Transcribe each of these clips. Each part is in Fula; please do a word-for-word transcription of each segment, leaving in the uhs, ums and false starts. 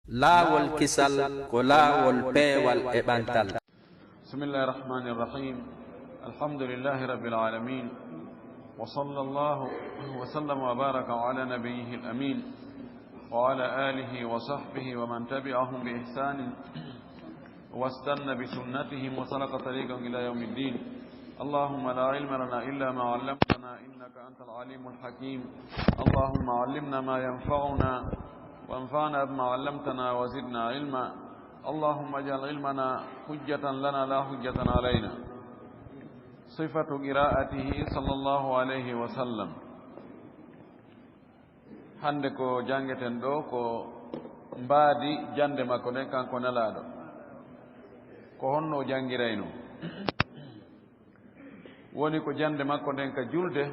Laawol kisal ko laawol peewal e ɓantal. بسم الله الرحمن الرحيم. الحمد لله رب العالمين. وصلى الله وسلم وبارك على نبيه الأمين وعلى آله وصحبه ومن تبعهم بإحسان واستن بسنتهم وسلك طريقهم إلى يوم الدين. اللهم لا علم لنا إلا ما علمتنا إنك أنت العليم الحكيم. اللهم علمنا ما ينفعنا وانفعنا بما علمتنا وزدنا علما. اللهم اجعل علمنا حجة لنا لا حجة علينا. صفة قراءته صلى الله عليه وسلم. Hannde ko janngeten ɗo ko mbaadi jannde makko nden, kanko Nelaaɗo. Ko honno o janngirayno? Woni ko jannde makko nden ka julde,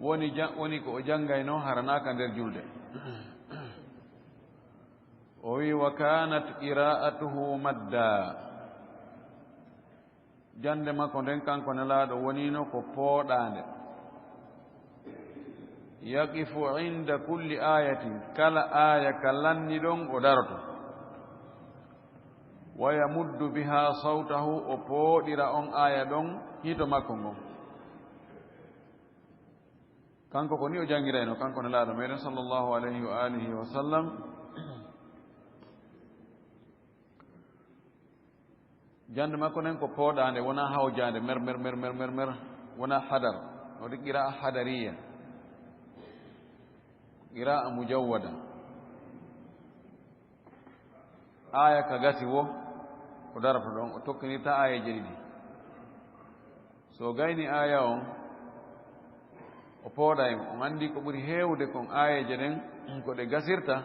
woni ja-, woni ko o janngayno haranaaka nder julde. O wi, "Wa kanat qira'atuhu madda." Jannde makko nden, kanko Nelaaɗo, woniino ko pooɗaande. "Yaqifu inda kulli ayatin," kala aaya ka lanni ɗon, o daroto. "Wa yamuddu biha sawtahu," o pooɗira on aaya ɗon hito makko ngon. Kanko ko ni o janngirayno, kanko Nelaaɗo meɗen sallallahu alayhi wa alihi wa sallam. Jannde makko nden ko pooɗaande, wonaa hawjaande, mer, mer, mer, mer, mer, mer, wonaa hadar. Wodi qira'a hadariya, qira'a mujawwada. Aaya ka gasi wo, o daroto ɗon, o tokkinirta aayeeje ɗiɗi. So o gayni aaya on, o pooɗay mo. On anndi ko ɓuri heewde kon aayeeje ɗen, ko ɗe gasirta,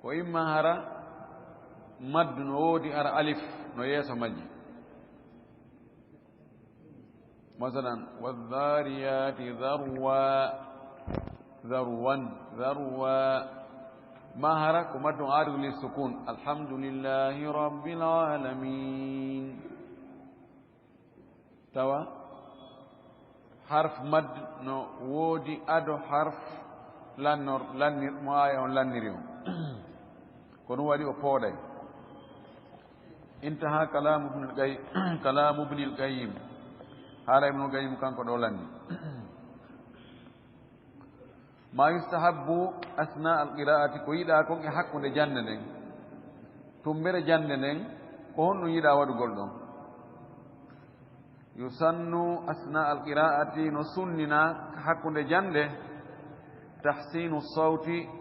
ko imma hara maddu no woodi, hara alif no yeeso majji. Masalan, "Wadh-dhariyati dharwa," dharwan, dharwa. Ma hara ko maddu aaridu lis-sukun. "Alhamdulillahi rabbil alamin." Tawa harf mad no woodi ado harf lannor-, lannir-, mo aaya on lanniri on. Ko ɗum waɗi o pooɗay. Intaha kalamu Ibnul Qay-, kalamu Ibnil Qayyim. Haala Ibnul Qayyim kanko ɗo lanni. Ma yustahabbu asna al-qira'ati, ko yiɗaa kon e hakkunde jannde nden. Tumbere jannde nden, ko honɗum yiɗaa waɗugol ɗon? Yusannu asna al-qira'ati, no sunnina hakkunde jannde, tahsinu sawti,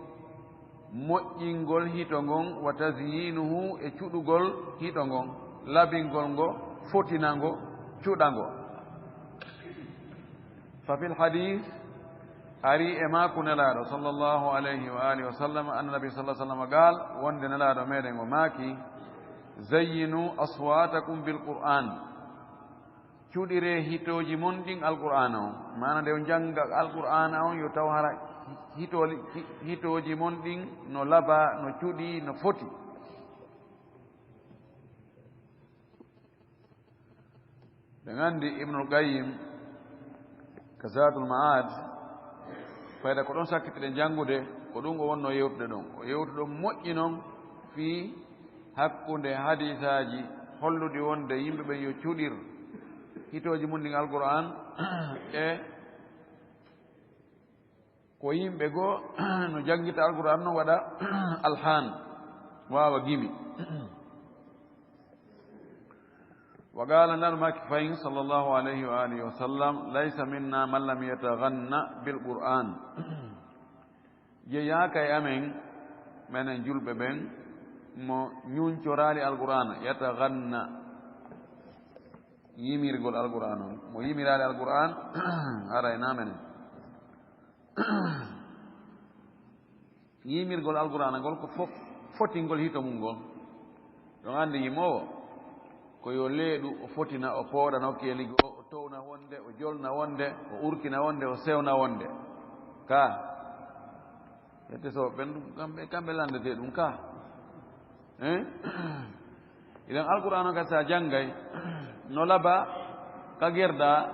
moƴƴingol hito ngon, wa tazyinuhu, e cuɗugol hito ngon, labingol ngo, fotina ngo, cuɗa ngo. Fa fil hadith, ari e maaku Nelaaɗo sallallahu alayhi wa alihi wa sallam, anna nabi sallallahu alayhi wa sallam qaal, wonde Nelaaɗo meɗen o maaki, "Zayyinu aswatakum bil Qur'an." Cuɗiree hitooji mon ɗin Alqur'aana on. Maana nde on jannga Alqur'aana on, yo taw hara hitooli-, hi-, hitooji mon ɗin no laba, no cuɗi, no foti. Ɓe nganndi Ibnul Qayyim ka Zaadul Ma'aad, fayda ko ɗon sakkitiɗen janngude, ko ɗum o wonnoo yewtude ɗon. O yewtu ɗon moƴƴi non fii hakkunde hadiisaaji holluɗi wonde yimɓe ɓen yo cuɗir hitooji mum ɗin Alqur'aan e ko yimɓe goo no janngita Alqur'aan no waɗa alhaan, waawa gimi. Wa qaala, Nelaaɗo maaki fahin, sallallahu alayhi wa alihi wa sallam, "Laysa minna man lam yataghanna bil Qur'an." Jeyaaka e amen, menen julɓe ɓen, mo ñuñcoraali Alqur'aana, yataghanna, yimirgol Alqur'aana on, mo yimiraali Alqur'aan, haray na menen. Yimirgol Alqur'aana ngol ko fof fotingol hito mum ngol. Ɗon anndi yimoowo ko yo leeɗu, o fotina, o pooɗa nokkeeli goo, o towna wonde, o jolna wonde, o urkina wonde, o sewna wonde. Ka, yette so ɓen ɗum, kamɓe, kamɓe lanndetee ɗum ka. Hein? Idan Alqur'aana ka sa janngay, no laba, ka gerda,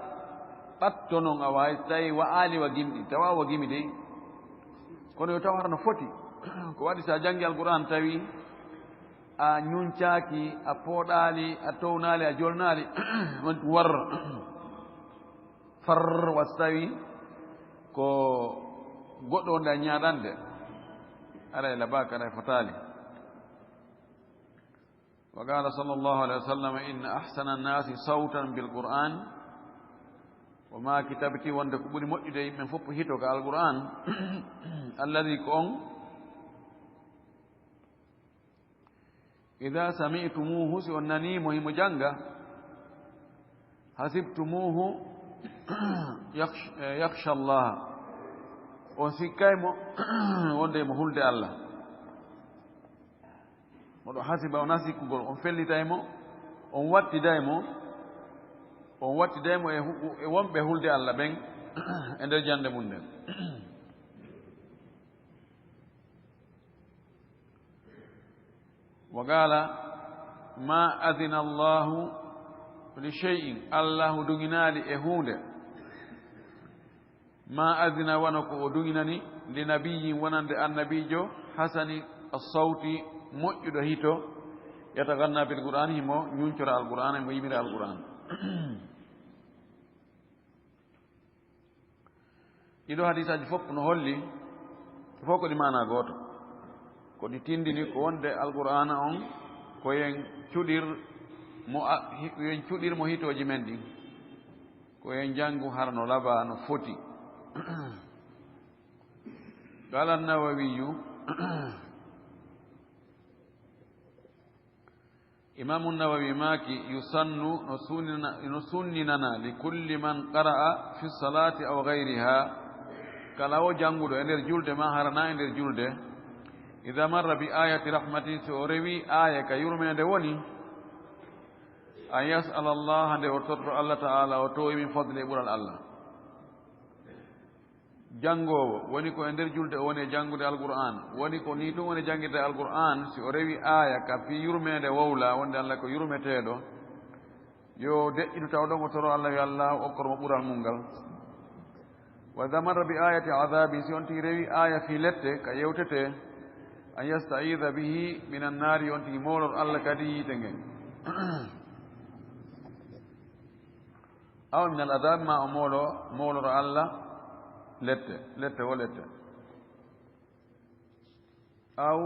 ɓatto non a waawi, so tawi wa'aali wa gimɗi, tawa wa gimi dey. Kono yo taw hara no foti. Ko waɗi so a janngi Alqur'aan tawi a ñuncaaki, a pooɗaali, a townaali, a jolnaali, war, far, wa so tawi ko goɗɗo wonde a ñaaɗande, aray labaaka, aray fotaali. Wa qala sallallahu alayhi wa sallam, inna ahsana annasi sawtan bil Qur'an, o maaki tabiti wonde ko ɓuri moƴƴude e yimɓe fof hito ka Alqur'an, alladi ko on, ida sami'tumuhu, si on nani mo himo jannga, hasibtumuhu yakhsh-, eh, yakhsha Allah, on sikkay mo wonde mo hulde Allah. Moɗo hasiba, on hasikkugol, on fellitay mo, on wattiday mo, on wattiday mo e hu-, e wonɓe hulde Allah ɓen e nder jannde mum nden. Wa qala, ma adina Allahu li shay'in, Allahu duŋinaali e huunde. Ma adina, wano ko o duŋinani, li nabiyyin, wonande annabiijo, hasani as-sawti, moƴƴuɗo hito, yataganna bil Qur'an, himo ñuncora Alqur'an, himo yimira Alqur'an. Ɗiɗo hadiisaaji fof no holli, fof ko ɗi maana gooto. Ko ɗi tindini ko wonde Alqur'aana on ko yen cuɗir mo a-, hi-, yen cuɗir mo hitooji men ɗin. Ko yen janngu hara no labaa, no foti. Qaala Nawawiyu, Imaamu Nawawi maaki, yusannu, no sunnina-, no sunninana, li kulli man qara'a fi salati aw ghayriha, kala o jannguɗo e nder julde ma hara na e nder julde, idha marra bi ayati rahmatin, so o rewi aaya ka yurmeende woni, an yas'ala Allah, nde o torto Allah ta'ala, o towi min fadli e ɓural Allah. Janngoowo, woni ko e nder julde o woni e janngude Alqur'aan, woni ko nii tun woni janngirde Alqur'aan, si o rewi aaya ka fii yurmeende wowla, wonde Allah ko yurmeteeɗo, yo deƴƴitu taw ɗon o toro Allah, yo Allah okkor mo ɓural mum ngal. Wa idha marra bi ayati adhabi, si on tigi rewi aaya fii lette ka yewtetee, an yasta'idha bihi minan naari, yo on tigi moolor Allah kadi yiite ngen. Aw min al adab, ma o moolo, mooloro Allah lette, lette wo lette. Aw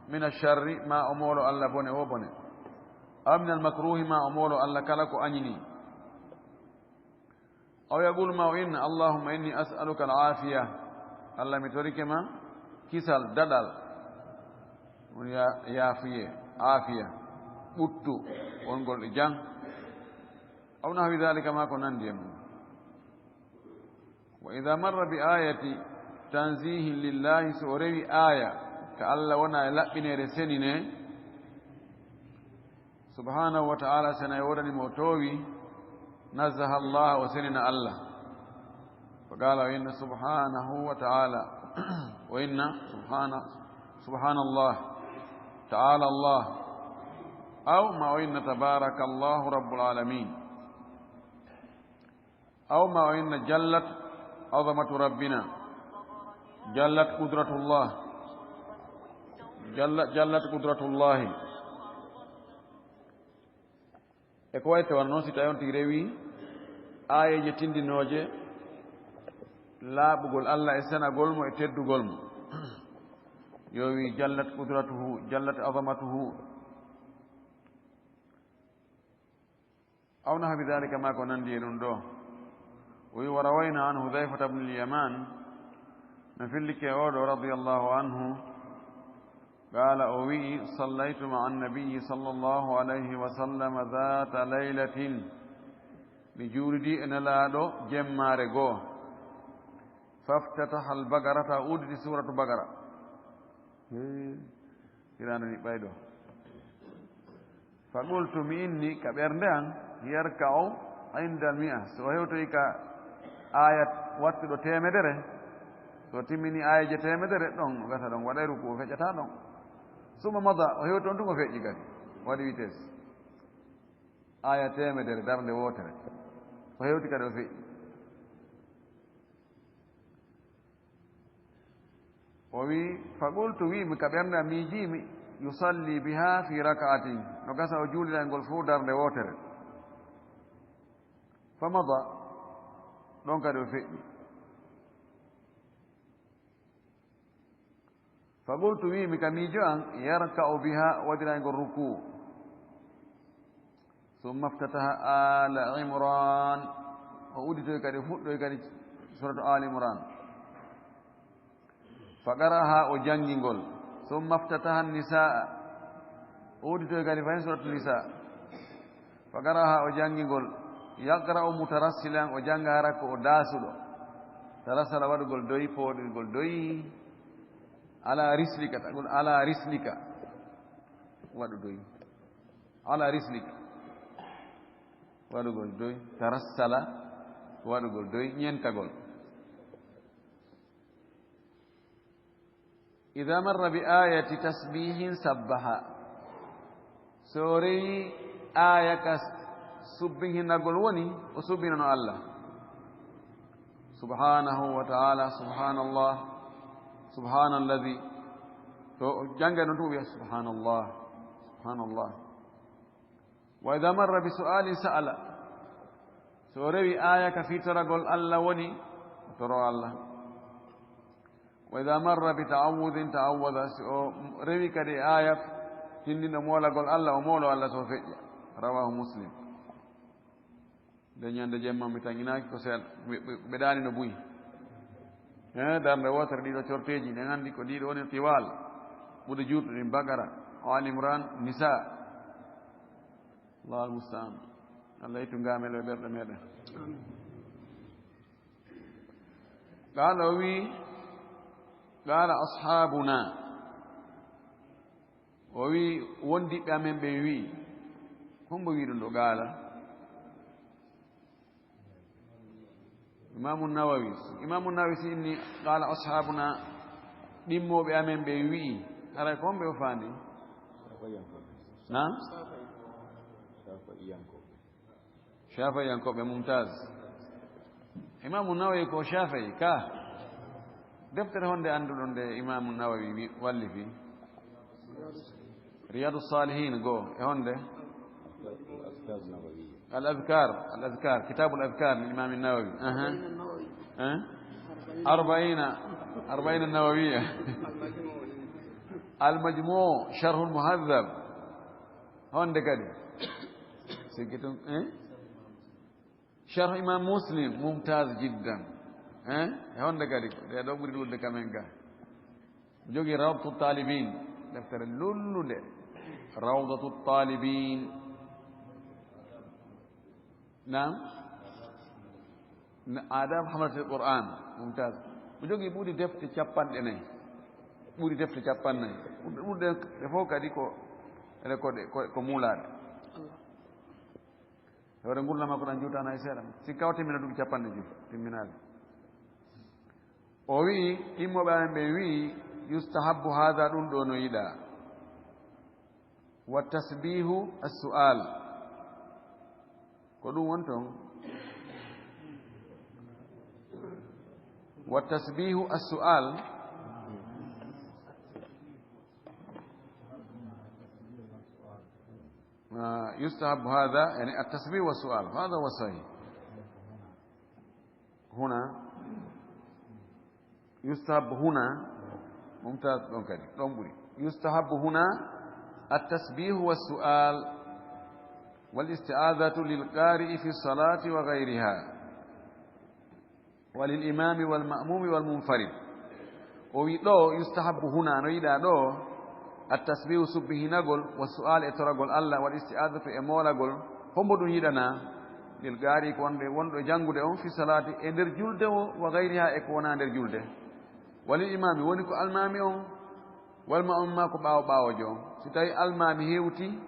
min al sharri, ma o moolo Allah bone wo bone. Aw min al makruhi, ma o moolo Allah kala ko añini. Aw yaqulu, ma o inna, Allahumma inni as'aluka al afiya, Allah mi torike ma kisal, daɗal, woni ya-, yaafuye, aafiya, ɓuttu, wongol e jam. Aw nahwi dhalika, ma ko nandi e mum. Wa idha marra bi ayati tanzihin lillahi, so o rewi aaya ka Allah wona e laɓɓineede senine, subhanahu wa ta'ala, sena e woodani mo o toowi, nazzaha Allah, o senina Allah. Fa qala, o inna subhanahu wa ta'ala, o inna subhana-, subhanallah, ta'ala Allah, aw ma o inna tabarakallahu rabbul alamin. Aw ma o inna jallat azamatu rabbina, jallat qudratullah, jalla-, jallat qudratullahi. E ko wayi tawano noon, si tawi on tigi rewi aayeeje tindinooje laaɓugol Allah e senagol mo e teddugol mo, yo wi, jallat qudratuhu, jallat azamatuhu. Aw nahwi dhalika, ma ko nandi e ɗum ɗo. O wi, wa rawayna an Hudhayfata ibn al-Yaman, no fillike o ɗo, radiyallahu anhu, qala, o wi'i, sallaytu ma'a an-nabiyyi sallallahu alayhi wa sallam dhata laylatin, mi juulidi e Nelaaɗo jemmaare goo, faftataha al-Baqarata, o udditi suuratu Baqara. Hee, hiraande ni ɓayɗo. Fa qultu, mi inni ka ɓernde an, yarka'u indal mi'a, so o hewtoyi ka aaya wattuɗo teemedere, so timmini aayeeje teemedere, ɗon o gasa ɗon, waɗay ruku, o feƴƴata ɗon. Summa mada, o hewti on tun o feƴƴi kadi, waɗi vitesse. Aaya teemedere, darnde wootere. O hewti kadi o feƴƴi. O wi, "Fa qultu," wi mi ka ɓernde am, miijiimi, "yusalli biha fi rak'atin." No gasa o juulira ngol fof darnde wootere. Fa mada, ɗon kadi o feƴƴi. Fa qultu, wi mi ka miijo am, "Yarka'u biha," waɗira ngol ruku. Summa iftataha Ala Imran. O udditoy kadi, fuɗɗoy kadi suratu Ala Imran. Fa qara'aha, o janngi ngol. Summa iftataha Nisaa. O udditoy kadi fahin suratu Nisaa. Fa qara'aha, o janngi ngol. Yaqra'u mutarassilan, o janngaara ko o daasuɗo. Tarassala, waɗugol doy, pooɗirgol doy. Ala rislika, tagol ala rislika. Waɗu doy. Ala rislika. Waɗugol doy. Tarassala, waɗugol doy, ñentagol. Ida marra bi ayati tasbihin sabbaha. So o rewi aya ka subbihinagol woni, o subbinano Allah. Subhanahu wa ta'ala, subhanallah, subhanalladhi. To o jannga noon tun o wiya, "Subhanallah, subhanallah." Wa ida marra bi su'alin sa'ala. So o rewi aya ka fitoragol Allah woni, o toro Allah. Wa ida marra bi ta'awudin ta'awada. So o rewi kadi aya tinndinɗo moolagol Allah, o moolo Allah so feƴƴa. Rawahu Muslim. Nde ñande jemma mi taŋinaaki ko seeɗa. Ɓe, ɓe, ɓe ɗaani no buy. He, darnde wootere ɗiɗo corteeji, ɗen anndi ko ɗiɗo woni tiwal. Ɓuri juutɗo ɗin Baqara, Ali Imran, Nisa. Allahu musta'an. Allah ittu ngaamel e ɓerɗe meɗen. Qaala, o wi, qaala ashaabuna. O wi, wondiɓɓe amen ɓen wi. Hombo wi ɗum ɗo qaala? Imamu Nawawi. Imamu Nawawi si inni, qaala ashaabuna, ɗimmoɓe amen ɓe wi'i. Haray ko homɓe o faandi? Naam? Shafa'iyankoɓe. Shafa'iyankoɓe, mumtaz. Imamu Nawawi ko Shafa'i ka. Deftere honde annduɗon nde Imamu Nawawi wi-, wallifi? Riyadu Salihin go. E honde? Al-Azkar, Al-Azkar, Kitabul Azkar lil Imam Nawawi. Aha. Eh? Arba'ina, Arba'ina Nawawiya. Al-Majmu', Sharhul Muhadhab. Honde kadi? Sikki tun, eh? Sharh Imam Muslim, mumtaz jiddan. Eh? E honde kadi? Ɗe ɗo ɓuri ɗuuɗude kamen ga. Jogii Rawdatu Talibin, deftere lollude. Rawdatu Talibin. Naam? Na-, Adab Hamalatil Qur'an, mumtaz. Mo jogii ɓuri defte capanɗe nayi. Ɓuri defte capanɗe nayi. Ɓurɗe, ɓurɗe ɗe fof kadi ko, ko, ko, ko muulaaɗe. Hewre nguurndam makko ɗam juutaani hay seeɗa. Si kaw timmina duuɓi capanɗe joyi, timminaali. O wi'i, immooɓe amen ɓe wi'i, "Yustahabbu hadha," ɗum ɗo no yiɗaa. "Wa tasbihu as-su'al." Ko ɗum woni toon. "Wa tasbihu as-su'al." آه، يستحب هذا، يعني التسبيح والسؤال، هذا هو الصحيح. هنا يستحب هنا، ممتاز، ɗon kadi, ɗon ɓuri. يستحب هنا التسبيح والسؤال والاستعاذة للقارئ في الصلاة وغيرها. Walil imami wal ma'mumi wal munfarid. O wi ɗo, "Yustahabbu huna," no yiɗaa ɗo, at-tasbihu, subbihinagol, wa su'al, e toragol Allah, wal isti'adatu, e moolagol. Hombo ɗum yiɗanaa? Lil qari, ko wonde, wonɗo e janngude on, fi salati, e nder julde o, wa gayriha, e ko wonaa nder julde. Walil imami, woni ko almami on, wal ma'mum, ma ko ɓaawo ɓaawojo on. Si tawi almami hewti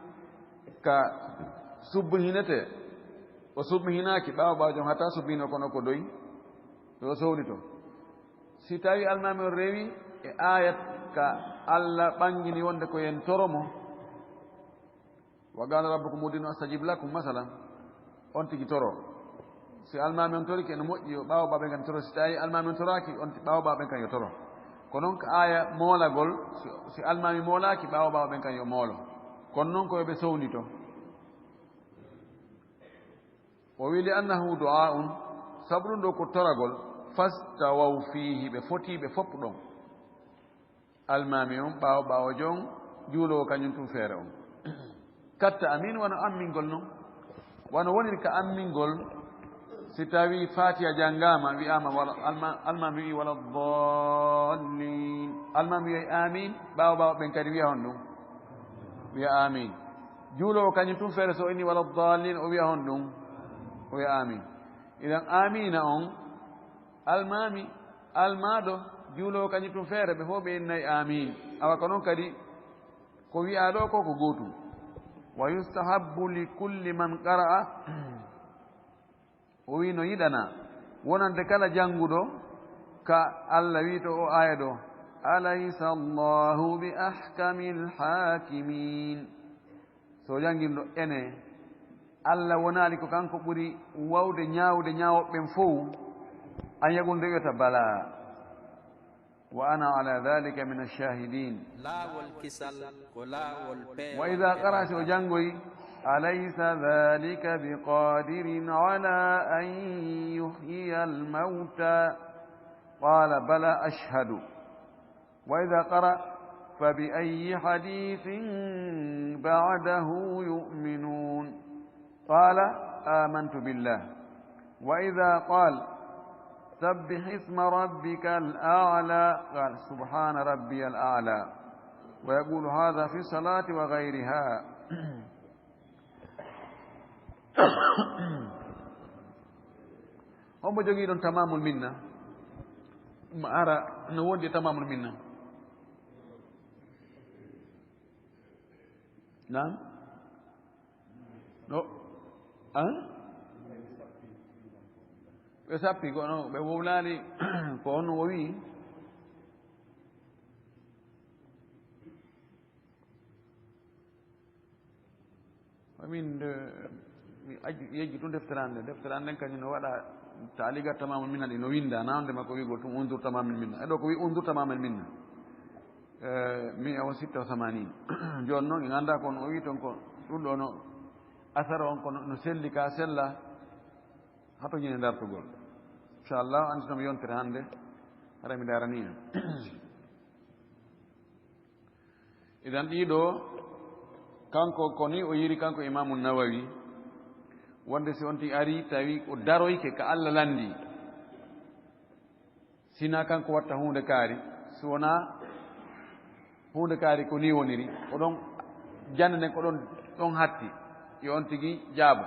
ka subbihinete, o subbihinaaki, ɓaawo ɓaawojo on hatta subbihino, kono ko doyi, yo o sowlito. Si tawi almami on rewi e ayat ka Allah ɓangini wonde ko yen toro mo, "Wa qala rabbukum ud'uni astajib lakum," masalan, on tigi toro. Si almami on torike, no moƴƴi, yo ɓaawo ɓaaɓe kan toro. Si tawi almami on toraaki, on ti-, ɓaawo ɓaaɓe kan yo toro. Ko noon ka aaya moolagol, si, si almaami moolaaki, ɓaawo ɓaawo ɓen kan yo moolo. Kono noon ko yo ɓe sowndito. O wi, "Li annahu du'aa'un", sabu ɗum ɗo ko toragol, "fastawaw fiihi", ɓe foti ɓe fof ɗon. Almaami on, ɓaawo ɓaawojo on, juuloowo kañum tun feere on. Katta amin wano ammingol non. Wano woniri ka ammingol, si tawi Faatiha janngaama, wi'aama wala, alma-, almaami wi'i wala dallin. Almaami wi'ay amin, ɓaawo ɓaawo ɓen kadi wi'a honɗum? Wi'a amin. Juuloowo kañum tun feere so o inni wala dallin, o wi'a honɗum? O wi'a amin. Idan amina on, almaami, almaaɗo, juuloowo kañum tun feere, ɓe fof ɓe innay amin. Awa ko non kadi, ko wi'aa ɗo ko, ko gootum. "Wa yustahabbu li kulli man qara'a", o wi no yiɗanaa, wonande kala jannguɗo ka Allah wi to o aaya ɗo, "Alaysa Allahu bi ahkamil hakimin." So jannginɗo ene, Allah wonaali ko kanko ɓuri wawde ñaawde ñaawooɓe ɓen fow, an yaqul nde wiyata bala. Wa ana ala dhalika min ash-shahidin. Laawol kisal ko laawol peewal. Wa idha qara, si o janngoyi, "Alaysa dhalika biqadirin ala an yuhyiya al-mawta?" Qala, "Bala, ashhadu." Wa idha qara, "Fa bi ayyi hadithin ba'dahu yu'minun?" Qala, "Amantu billah." Wa idha qala, "Sabbih isma rabbikal a'la," qala, "Subhana rabbiyal a'la." Wa yaqulu hadha fi salati wa ghayriha. Hombo jogii ɗon tamamul minna? Ma ara no wondi e tamamul minna. Naam? No. An? Ɓe sappi, kono ɓe wowlaali ko honno o wi'i. Amin, nde mi ajju-, yejji tun deftere an nde. Deftere an nden kañum no waɗa taaliga tamamul minna ɗi, no winda, na wonde makko wi'gol tun undur tamamul minna. E ɗo ko wi'i undur tamamul minna. Eh, mi o sitta o samanin. Jooni noon, en anndaa ko on o wi'i toon ko ɗum ɗo no asara on ko no, no selli ka sella. Hato ñande dartugol. Inchallah, anndi toon mi yontere hannde. Hara mi darani en. Idan ɗiɗo, kanko ko ni o yiri, kanko Imaamu Nawawi, wonde si on ti ari tawi o daroyke ka Allah landi, sina kanko watta huunde kaari, si wona huunde kaari ko ni woniri, ko ɗon jannde nden ko ɗon, ɗon hatti, yo on tigi jaabo.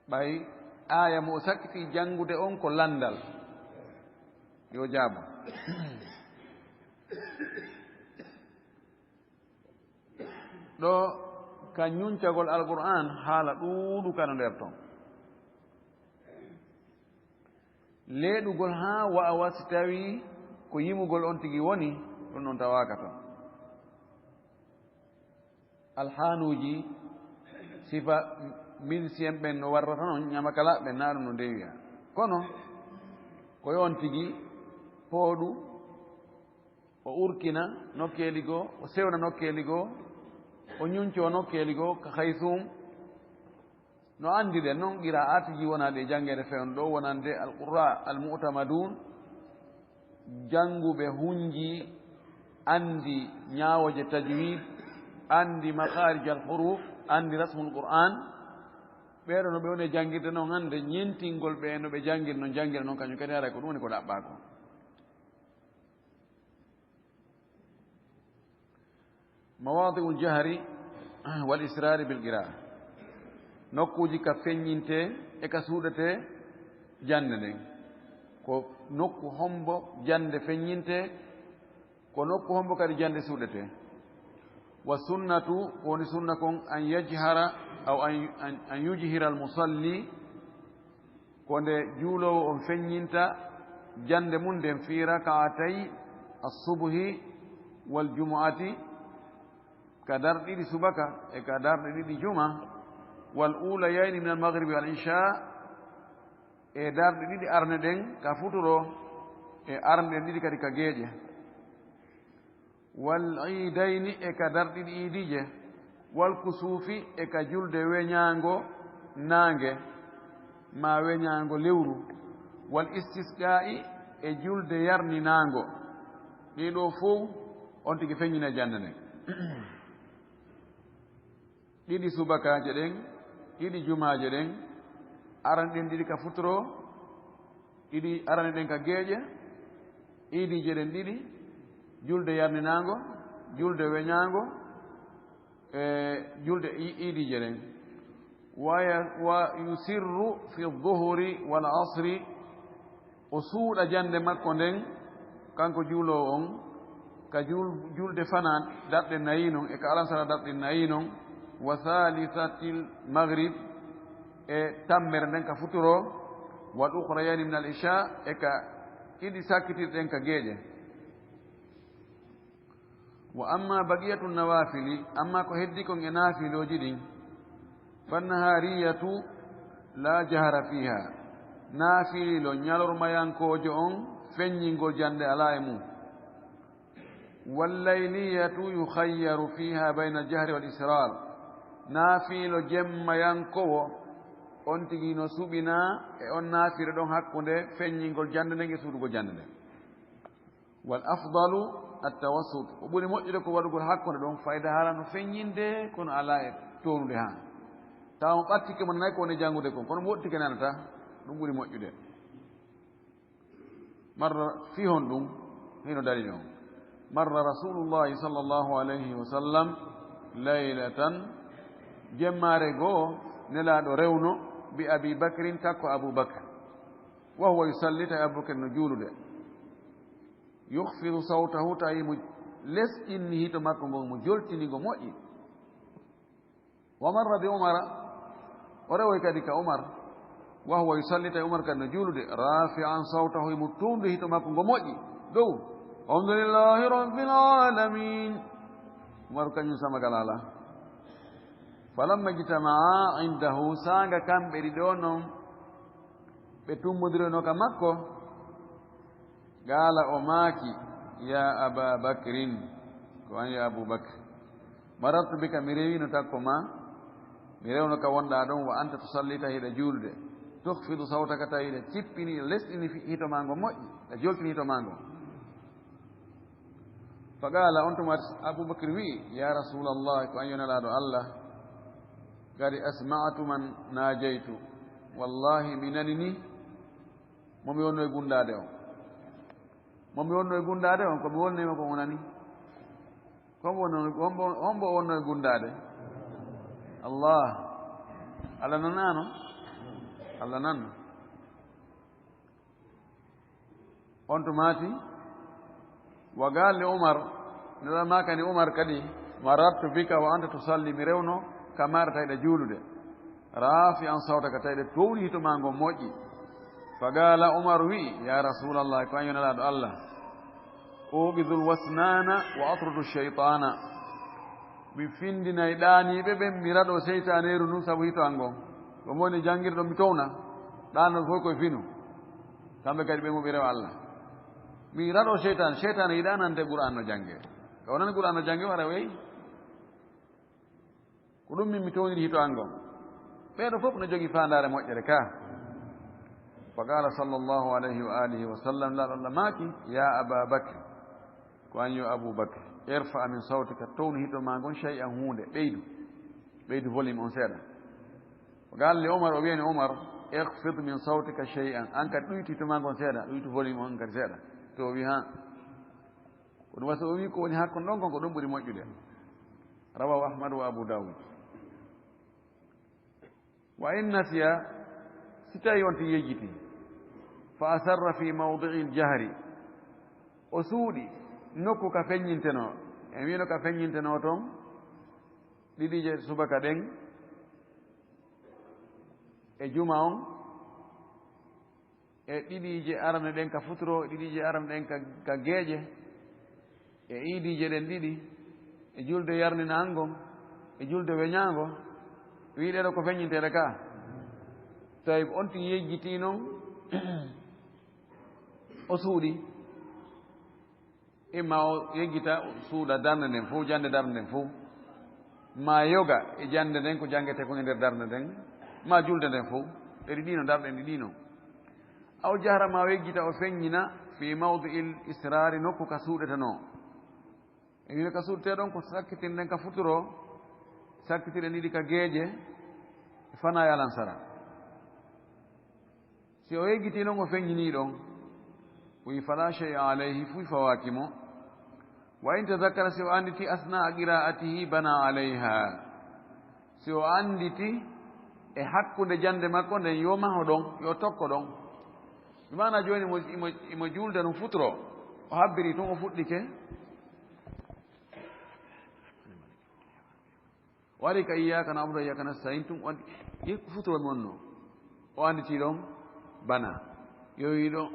Ɓay aaya mo o sakkiti janngude on ko lanndal, yo jaabo. Ɗo ka ñuncagol Alqur'aan, haala ɗuuɗu kano nder ton. Leeɗugol haa wa'awa si tawii ko yimugol on tigi woni, ɗum ɗon tawaaka ton. Alhaanuuji sifa min si en ɓen no warrata non ñamakala ɓen, na ɗum no ndewiya. Kono ko yo on tigi pooɗu, o urkina nokkeeli goo, o sewna nokkeeli goo, o ñuncoo nokkeeli goo ka Haysuum. No anndiɗen non, qiraa'aatuuji wonaaɗi e janngeede fewndo ɗo, wonande al-qurra al-mu'tamadun, jannguɓe hunji, anndi ñaawooje tajwid, anndi makharij al-huruf, anndi rasmul Qur'an. Ɓeeɗo no ɓe woni e janngirde non hannde, ñentingol ɓe no ɓe janngiri non, janngirde non kañum kadi haray ko ɗum woni ko ɗaɓɓaa ko. Mawaadi'ul jahri wal israari bil qira'a. Nokkuuji ka feññinte e ka suuɗete jannde nden. Ko nokku hombo jannde feññinte, ko nokku hombo kadi jannde suuɗete. Wa sunnatu, ko woni sunna kon, an yajhara aw an, an, an yujhira al musalli, ko nde juuloowo on feññinta jannde mum nden fii raka'atay as-subhi wal jumu'ati, ka darɗe ɗiɗi subaka e ka darɗe ɗiɗi juma, wal ulayayni min al maghribi wal isha, e darɗe ɗiɗi arane ɗen ka futuro E arnɗen ɗiɗi kadi ka geeƴe. Wal iidayni, e ka darɗiɗi iidiije. Wal kusuufi, e ka julde weñaango naange, maa weñaango lewru. Wal istisqaa'i, e julde yarninaango. Ɗii ɗoo fow, on tigi feññinay jannde nden. Ɗiɗi subakaaje ɗen, ɗiɗi jumaaje ɗen, arani ɗen ɗiɗi ka futuro, ɗiɗi arani ɗen ka geeƴe, iidiije ɗen ɗiɗi, julde yarninaango, julde weñaango, e julde i-, iidiije ɗen. Wa ya-, wa yusirru fi dhuhri wal asri, o suuɗa jannde makko nden, kanko juuloowo on, ka juul-, julde fanaa darɗe nayi non, e ka alansara darɗe nayi non, wa thalithatil maghrib, e tammere nden ka futuro, wal ukhrayani min al isha, e ka ɗiɗi sakkitirɗen ka geeƴe. Wa amma baqiyatu nawafili, amma ko heddi kon e naafilooji ɗin, fannahariyatu la jahra fiha, naafilo ñalormayankoojo on, feññingol jannde alaa e mum. Wallayliyatu yukhayyaru fiha bayna al jahri wal israr, naafilo jemmayankoowo, on tigi no suɓinaa e on naafilo ɗon hakkunde feññingol jannde nden e suuɗugol jannde nden. Wal afdalu at-tawassut. Ko ɓuri moƴƴude ko waɗugol hakkunde ɗon, fayda haala no feññinde, kono alaa e townude haa. Tawa mo ɓattike mo nanaay ko woni janngude kon, kono mo woɗɗike nanata, ɗum ɓuri moƴƴude. Marra, fii honɗum? Hino dalili on. Marra Rasulullahi sallallahu alayhi wa sallam laylatan, jemmaare goo, Nelaaɗo rewno, bi Abi Bakrin, takko Abu Bakr. Wa huwa yusalli, tawi Abu Bakr no juulude. Yukhfidu sawtahu, tawi mo lesɗinni hito makko ngon, mo joltini ngo moƴƴi. Wa marra bi Umara, o rewoy kadi ka Umar. Wa huwa yusalli, tawi Umar kadi no juulude. Rafi'an sawtahu, mo tuundu hito makko ngo moƴƴi dow. Alhamdulillahi rabbil alamin. Umar kañum sama galala. Falamma ijtama'a indahu, saanga kamɓe ɗiɗo non, ɓe tummbondiroyno ka makko, qaala, o maaki, ya Aba Bakrin, ko an yo Abu Bakr, marartu bika, mi rewino takko ma, mi rewno ka wonɗaa ɗon, wa anta tusalli, tawi hiɗa juulude, tukhfidu sawtaka, tawi hiɗa cippini, lesɗini fi-, hito maa ngo moƴƴi, a joltini hito maa ngo. Fa qaala, on tuma Abu Bakr wi'i, ya Rasulallah, ko an yo Nelaaɗo Allah, qad asma'tu man najaytu, wallahi mi nani ni mo mi wonno e gunndaade on. Mo mi wonno e gunndaade on, ko mi wonnii mo ko o nani. Ko mo wonno, hombo, hombo o wonno e gunndaade? Allah. Allah nanaano? Allah nanno. On to maati, wa qaala li Umar, Nelaaɗo maakani Umar kadi, marartu bika wa anta tusalli, mi rewno ka maaɗa tawi hiɗa juulude. Rafi'an sawtaka, tawi hiɗa towni hito maa ngon moƴƴi. Fa qaala Umar wi'i, ya Rasulallah, ko an yo Nelaaɗo Allah. Uqidul wasnana wa atrudu shaytana. Mi findinay ɗaaniiɓe ɓen, mi raɗo seytaaneeru ndun sabu hito an ngon. Ko mo woni janngirɗo mi towna, ɗaanol fof koye finu. Kamɓe kadi ɓe mo ɓe rewa Allah. Mi raɗo seytaane, seytaane yiɗaa nande Qur'aan no janngee. Ka o nani Qur'aan no janngee, o ara wey. Ko ɗum min mi towniri hito an ngon. Ɓeeɗo fof no jogii faandaare moƴƴere ka. Fa qaala sallallahu alayhi wa alihi wa sallam, Laaɗo Allah maaki, ya Aba Bakr, ko an yo Abu Bakr, irfa min sawtika, townu hito maa ngon, shay'an, huunde, ɓeydu, ɓeydu volume on seeɗa. Fa qaala li Umar, o wi'ani Umar, ikhfid min sawtika shay'an, an kadi ɗuytu hito maa ngon seeɗa, ɗuytu volume on kadi seeɗa. To o wi ha. Ko ɗum waɗi so o wi ko woni hakkunde ɗon kon, ko ɗum ɓuri moƴƴude. Rawahu Ahmad wa Abu Dawud. Wa in nasiya, si tawi on tigi yejjiti, fa asarra fi mawdi'il jahri, o suuɗi nokku ka feññintenoo, en wiino ka feññintenoo ton, ɗiɗiije subaka ɗen, e juma on, e ɗiɗiije arane ɗen ka futuro, e ɗiɗiije arane ɗen ka, ka geeƴe, e iidiije ɗen ɗiɗi, e julde yarninaango, e julde weñaango, wi'i ɗeɗo ko feññinteeɗe ka. Tawi on tigi yejjitii non, o suuɗi. Imma o yeggita, o suuɗa darnde nden fof, jannde darnde nden fof, ma yoga e jannde nden ko janngete kon e nder darnde nden, ma julde nden fof, ɗe ɗiɗi no, darɗe ɗiɗi no. Aw jahra, ma o yeggita, o feññina, fi mawdi'il israari, nokku ka suuɗetenoo. E wino ka suuɗetee ɗon ko sakkitirɗen ka futuro, sakkitirɗen ɗiɗi ka geeƴe, e fanaa e alansara. Si o yeggitii non, o feññinii ɗon, o wi'i, "Fala shay'a alayhi", fuy fawaaki mo. Wa in tazakkara, si o annditi, asnaa qiraatihi bana alayha. Si o annditi e hakkunde jannde makko nden, yo maho ɗon, yo tokko ɗon. Bi maana jooni imo, imo, imo juulda no futuro, o habbiri tun, o fuɗɗike. O ari ka "Iyyaka na'budu wa iyyaka nasta'in" tun, o andi, "Ye ko futuro mi wonno?" O anditi ɗon bana. Yo wi ɗon,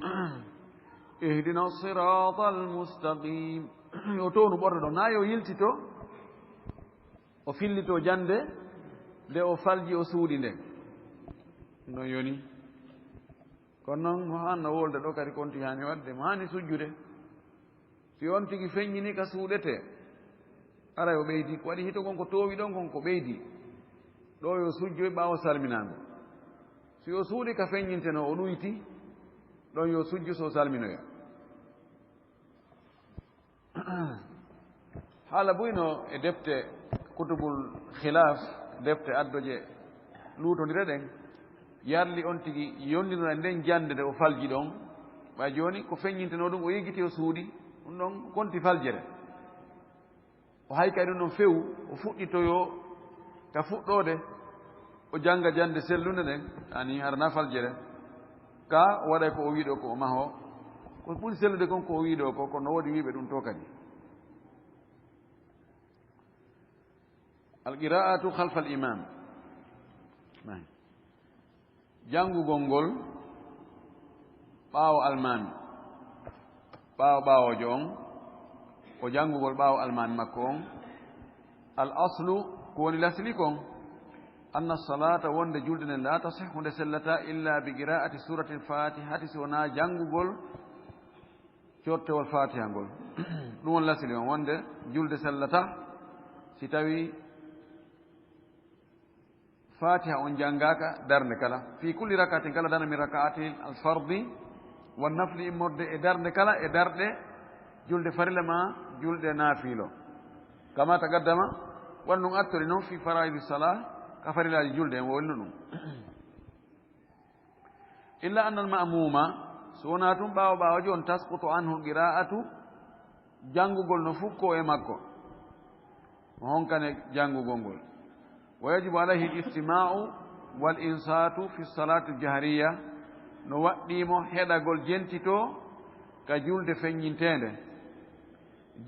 "Ihdina siratal mustaqim." Yo townu ɓorɗo ɗon. Na yo yiltito, o fillito jannde nde o falji, o suuɗi nde. No yoni. Kono noon, mo haanno wolde ɗo kadi, konti haani waɗde, mo haani sujjude. Si on tigi feññini ka suuɗete, aray o ɓeydi. Ko waɗi hito kon ko toowi ɗon kon ko ɓeydi. Ɗo yo sujjoy ɓaawo salminaango. Si o suuɗi ka feññintenoo, o ɗuyti, ɗon yo sujju, so salminoya. Haala buyno e defte kutubul khilaf, defte addoje luutondire ɗen, yarli on tigi yondinora nden jannde nde o falji ɗon. Ɓay jooni ko feññintenoo ɗum, o yeggiti, o suuɗi, ɗum ɗon konti faljere. O hay kay ɗum ɗon few, o fuɗɗitoyo ka fuɗɗoode, o jannga jannde sellunde nden, ani hara na faljere. Ka o waɗay ko o wi'i ɗo ko o maho, ko ɓuri sellude kon ko o wi'i ɗo ko, kono woodi wi'ɓe ɗum to kadi. Al qira'atu khalfal imam. Janngugol ngol ɓaawo almaami, ɓaawo ɓaawoojo on, o janngugol ɓaawo almaami makko on. Al aslu, ko woni lasli kon, anna salata, wonde julde nden, la tasihhu, nde sellata, illa bi qira'ati suratil fatihati, si wonaa janngugol cortewol fatiha ngol. Ɗum woni lasli on, wonde julde sellata si tawi Fatiha on janngaaka darnde kala. Fi kulli rak'atin, kala darnde min rak'atil fardi wan nafli, immorde e darnde kala e darɗe julde farilla ma julde naafilo. Kama taqaddama, wano ɗum artori non, fi fara'idi salah, ka farillaaji julde en, o welno ɗum. Illa anna al-ma'muma, so wonaa tun ɓaawo ɓaawoojo on, tasqutu anhu al-qira'atu, janngugol no fukkoo e makko. Mo honkane janngugol ngol. Wa yajibu alayhi al-istima'u wal-insatu fi salati al-jahriya, no waɗɗii mo heɗagol, jentitoo ka julde feññinteende,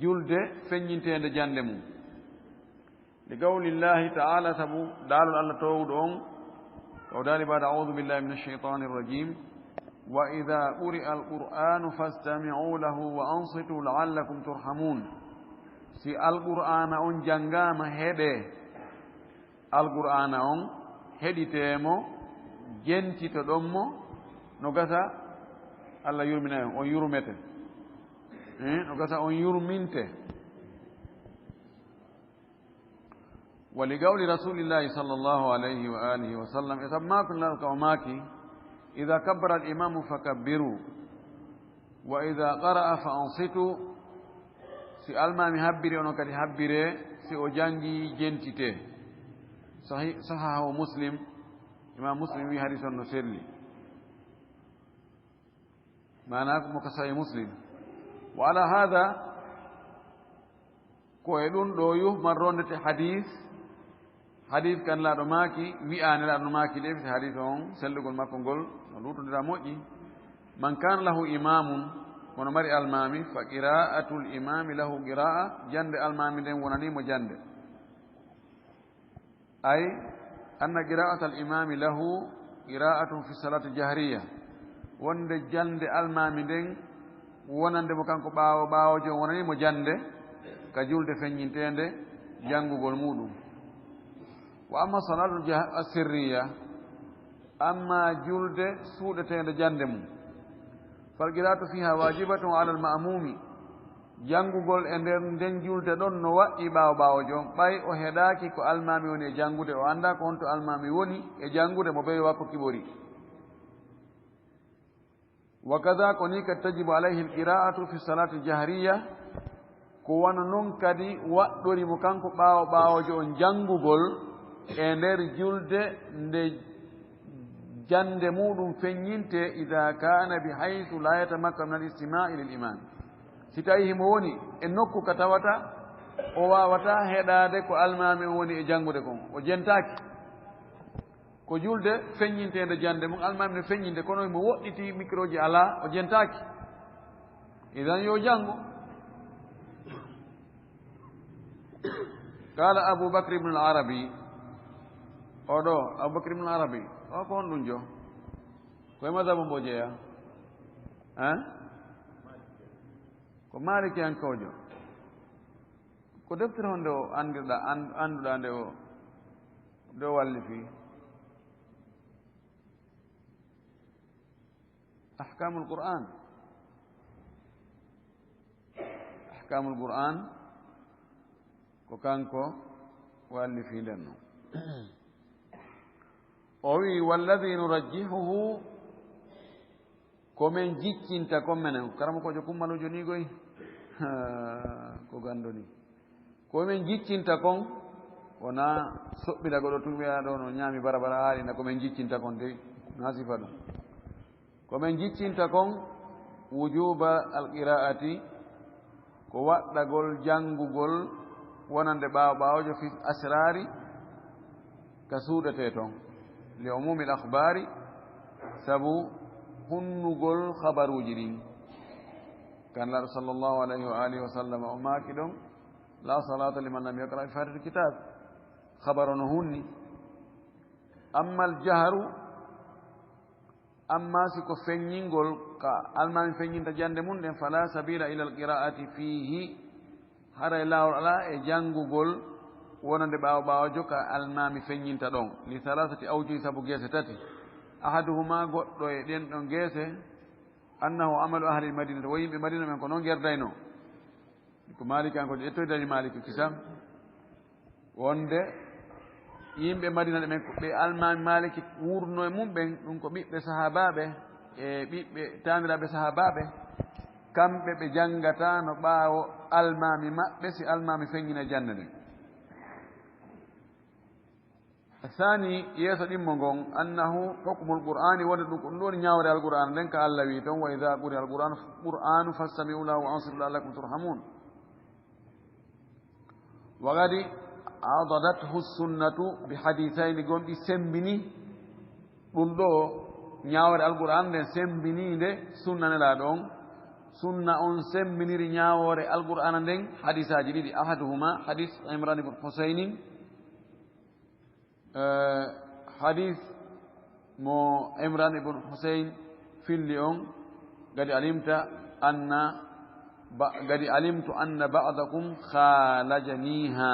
julde feññinteende jannde mum. Li qawlillahi ta'ala, sabu daalol Allah toowuɗo on, ka o daali baada a'udhu billahi minash shaytanir rajim, "Wa idha quri'a al-Qur'anu fastami'u lahu wa ansitu la'allakum turhamun." Si Alqur'aana on janngaama, heɗee Alqur'aana on, heɗitee mo, jentitoɗon mo, no gasa Allah yurmina on, on yurmete. Eh, no gasa on yurminte. Wa li qawli Rasulillahi sallallahu alayhi wa alihi wa sallam, e sabu maaku Nulaaɗo ka o maaki, "Idha kabbara al-imamu fakabbiru, wa idha qara'a fa ansitu." Si almaami habbiri, onon kadi habbiree, si o janngi, jentitee. Sahi-, sahahu Muslim, Imam Muslim wi hadis on no selli. Maanaa ko mo ka Sahih Muslim. Wa ala hadha, ko e ɗum ɗo yuhmar rondete hadis, hadis kan laaɗo maaki, wi'aane laaɗo maaki ɗe, fiti hadis on, sellugol makko ngol, no luutondira moƴƴi. Man kana lahu imamun, kono mari almaami, fa qira'atul imami lahu qira'a, jannde almaami nden wonani mo jannde. Ay, anna qira'atal imami lahu qira'atun fi salati jahriya, wonde jannde almaami nden wonande mo kanko ɓaawo, ɓaawoojo on wonani mo jannde ka julde feññinteende janngugol muuɗum. Wa amma salatu jah-, sirriya, amma julde suuɗeteende jannde mum, fal qira'atu fiha wajibatun ala al ma'mumi, Janngugol e nder nden julde ɗon no wa'i ɓaawo ɓaawojo on, ɓay o heɗaaki ko almaami woni e janngude, o anndaa ko honto almaami woni e janngude mo bewi wakko kiɓori. Wa kada ko ni kadi tajibu alayhi alqira'atu fi salati jahriya, ko wano non kadi waɗɗori mo kanko ɓaawo ɓaawojo on janngugol e nder julde nde jannde muuɗum feññinte, ida kana bi haythu la yatamakkanu min al-istima'i lil imam, si tawi himo woni e nokku ka tawata o waawata heɗaade ko almaami on woni e janngude kon, o jentaaki. Ko julde feññinteende jannde mum, almaami no feññinde, kono himo woɗɗiti, microji alaa, o jentaaki. Idan yo janngu. Qala Abu Bakr ibn al-Arabi, oɗo Abu Bakr ibn al-Arabi, o ko honɗum jo? Ko e madhabu mbo jeeya? Hein? Ko maalikiyankoojo. Ko deftere honde o anndirɗa, an-, annduɗa nde o, nde o wallifi? Ahkamul Qur'an. Ahkamul Qur'an ko kanko wallifi nden non. O wi, "Walladhi nurajjihuhu," ko men jiccinta kon menen. Karamokoojo Kummaluujo ni goy. Ko gando ni. Ko men jiccinta kon, wona soɓɓida goɗo tun wi'a ɗo no ñaami barabara, haali na ko men jiccinta kon dey, na sifa ɗum. Ko men jiccinta kon, wujuba alqira'ati, ko waɗɗagol janngugol wonande ɓaawo ɓaawojo fi asrari, ka suuɗetee ton, li umumi al akhbari, sabu hunnugol khabaruuji ɗin. Kan Laaɗo sallallahu alayhi wa alihi wa sallam o maaki ɗon, "La salata liman lam yaqra bi fatihatil kitab." Khabar o no hunni. Amma al jahru, amma si ko feññingol ka almaami feññinta jannde mum ɗen, fala sabila ila al qira'ati fihi, haray laawol alaa e janngugol wonande ɓaawo ɓaawojo ka almaami feññinta ɗon, li thalathati awjuhi, sabu geese tati. Ahaduhuma, goɗɗo e ɗen ɗon geese, annahu amalu ahli madinati, wo yimɓe Madina ɓen ko non gerdaynoo. Ko Maaliki an ko ƴettoydani Maaliki kisam. Wonde yimɓe Madina ɓen ko ɓe almaami Maaliki wuurduno e mum ɓen, ɗum ko ɓiɓɓe sahaabaaɓe e ɓiɓɓe taaniraaɓe sahaabaaɓe, kamɓe ɓe janngataano ɓaawo almaami maɓɓe, si almaami feññina jannde nden. Thani, yeeso ɗimmo ngon, annahu hukmul Qur'ani, wonde ɗum ko ɗum ɗo woni ñaawre Alqur'aana nden, ka Allah wi ton, "Wa idha quri'a al-Qur'anu, Qur'anu fastami'u lahu wa ansitu la'allakum turhamun." Wa qad adadathu sunnatu bi hadithayni, gon ɗi sembini ɗum ɗo ñaawre Alqur'aana nden, sembiniinde sunna Nelaaɗo on. Sunna on sembiniri ñaawoore Alqur'aana nden hadisaaji ɗiɗi. Ahaduhuma hadis Imran ibn Husaynin, Eh, hadis mo Imran ibn Husayn filli on, gadi alimta anna ba-, gadi alimtu anna ba'dakum khalajaniha.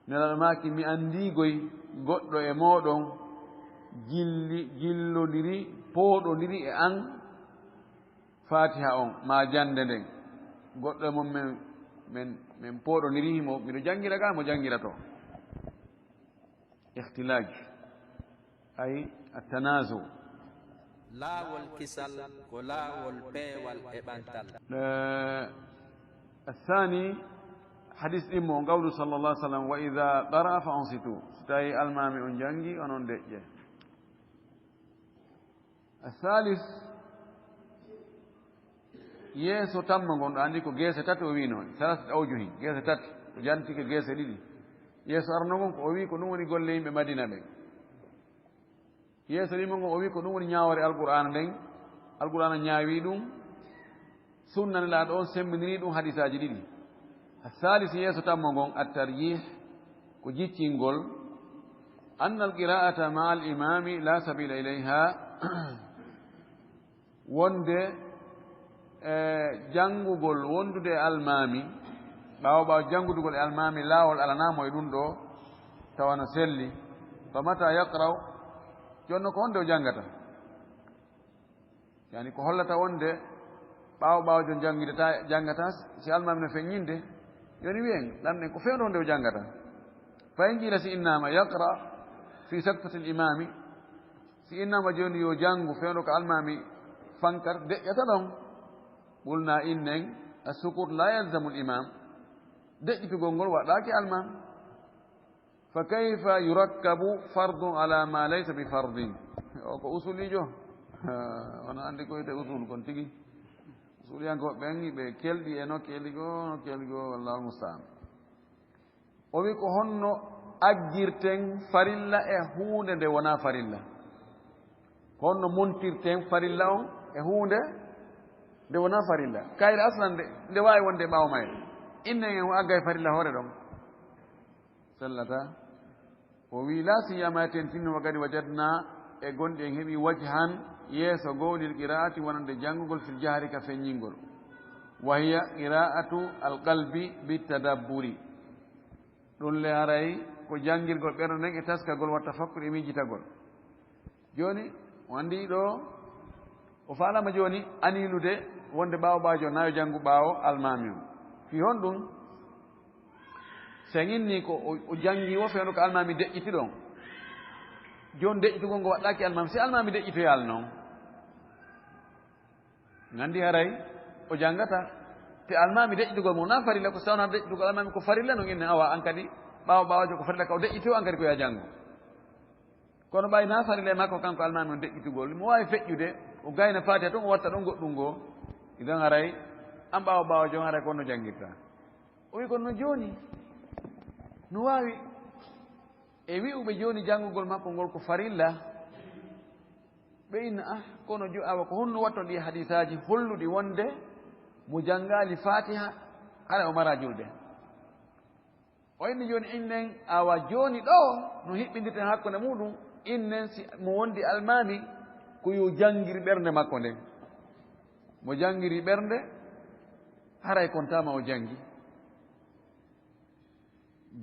Nelaaɗo maaki, mi anndi goy goɗɗo e mooɗon jilli, jillondiri, pooɗondiri e an Fatiha on, ma jannde nden. Goɗɗo e mon men, men, men pooɗondiri, mo, miɗo janngira ga, mo janngirato. Ikhtilaj, ay at-tanazu. Laawol kisal ko laawol peewal e ɓantal. Eh, athani, hadis ɗimmo on, qawlu sallallahu alaihi wasallam, "Wa idha qara'a fa ansitu." So tawi almaami on janngi, onon deƴƴe. Athalis, yeeso tamma ngon, ɗo anndi ko geese tati o wiino, salasat awjuhin, geese tati, o jantike geese ɗiɗi. Yeeso arno ngon ko o wi ko ɗum woni golle yimɓe Madina ɓen. Yeeso ɗimmo ngon o wi ko ɗum woni ñaawoore Alqur'aana nden, Alqur'aana ñaawi ɗum, sunna Nelaaɗo on sembiniri ɗum hadisaaji ɗiɗi. Athalis, yeeso tammo ngon, at-tarjih, ko jiccingol, anna al-qira'ata ma'a al-imami la sabila ilayha, wonde, e, janngugol wondude e almaami, ɓaawo, ɓaawo janngudugol e almaami, laawol alanaamo e ɗum ɗo, tawa no selli. Fa mata yaqra'u, jonno ko honde o janngata? Yani ko hollata wonde Ɓaawo ɓaawo jon janngidata, janngata si almaami no feññinde, jooni wiyen, lanɗen ko fewndo nde o janngata. Fa in qiila, si innaama yaqra fi saktatil imaami, si innaama jooni yo janngu fewndo ko almaami fankata, deƴƴata ɗon. Qulnaa, innen, as-sukuutu laa yalzamul imaam, deƴƴitugol ngol waɗɗaaki almaami. Fa kayfa yurakkabu fardun ala ma laysa bi fardin? O ko usuliijo. Onon anndi ko wiyetee usul kon tigi. Usuliyankooɓe ɓen, ɓe kelɗi e no kelɗi goo, no kelɗi goo, wallaahu musta'an. O wi ko honno aggirten farilla e huunde nde wonaa farilla? Ko honno montirten farilla on e huunde nde wonaa farilla? Kayre aslan nde, nde waawi wonde ɓaawo mayre. Innen en o aggay farilla hoore ɗon. Sellata. O wi, laa siyama, e tentinno, wa qad wajadna, e gonɗi en heɓi, wajhan, yeeso goo, lil qiraati, wonande janngugol, fil jahri, ka feññingol. Wa hiya qiraatu al qalbi bit tadabburi. Ɗum le haray ko janngirgol ɓernde nden e taskagol, wa tafakkur, e miijitagol. Jooni, o anndi ɗo, o faalaama jooni aniilude wonde ɓaawo ɓaajo na yo janngu ɓaawo almaami on. Fii honɗum? Si en inni ko o, o janngi wo fewndo ko almaami deƴƴiti ɗon. Jooni deƴƴitugol ngo waɗɗaaki almaami. Si almaami deƴƴitoyaali non, nganndi haray o janngata. Te almaami deƴƴitugol mo na farilla, ko si tawno deƴƴitugol almaami ko farilla non, innen awa an kadi ɓaawo ɓaawojo ko farilla ka o deƴƴiti o an kadi ko ya janngu. Kono ɓay na farilla e makko kanko almaami on deƴƴitugol, mo waawi feƴƴude, o gayna Faatiha tun, o watta ɗon goɗɗum goo. Idan haray, an ɓaawo ɓaawo jon haray ko no janngirta. O wi kono no jooni, no waawi e wi'uɓe jooni janngugol makko ngol ko farilla. Ɓe inna, ah, kono jo-, awa ko honno watton ɗi hadiisaaji holluɗi wonde mo janngaali Faatiha, hara o mara julde. O inni jooni, innen, awa jooni ɗo no hiɓɓindirten hakkunde muɗum, innen si mo wondi almaami, ko yo janngir ɓernde makko nden. Mo janngiri ɓernde, haray kon tama o janngi.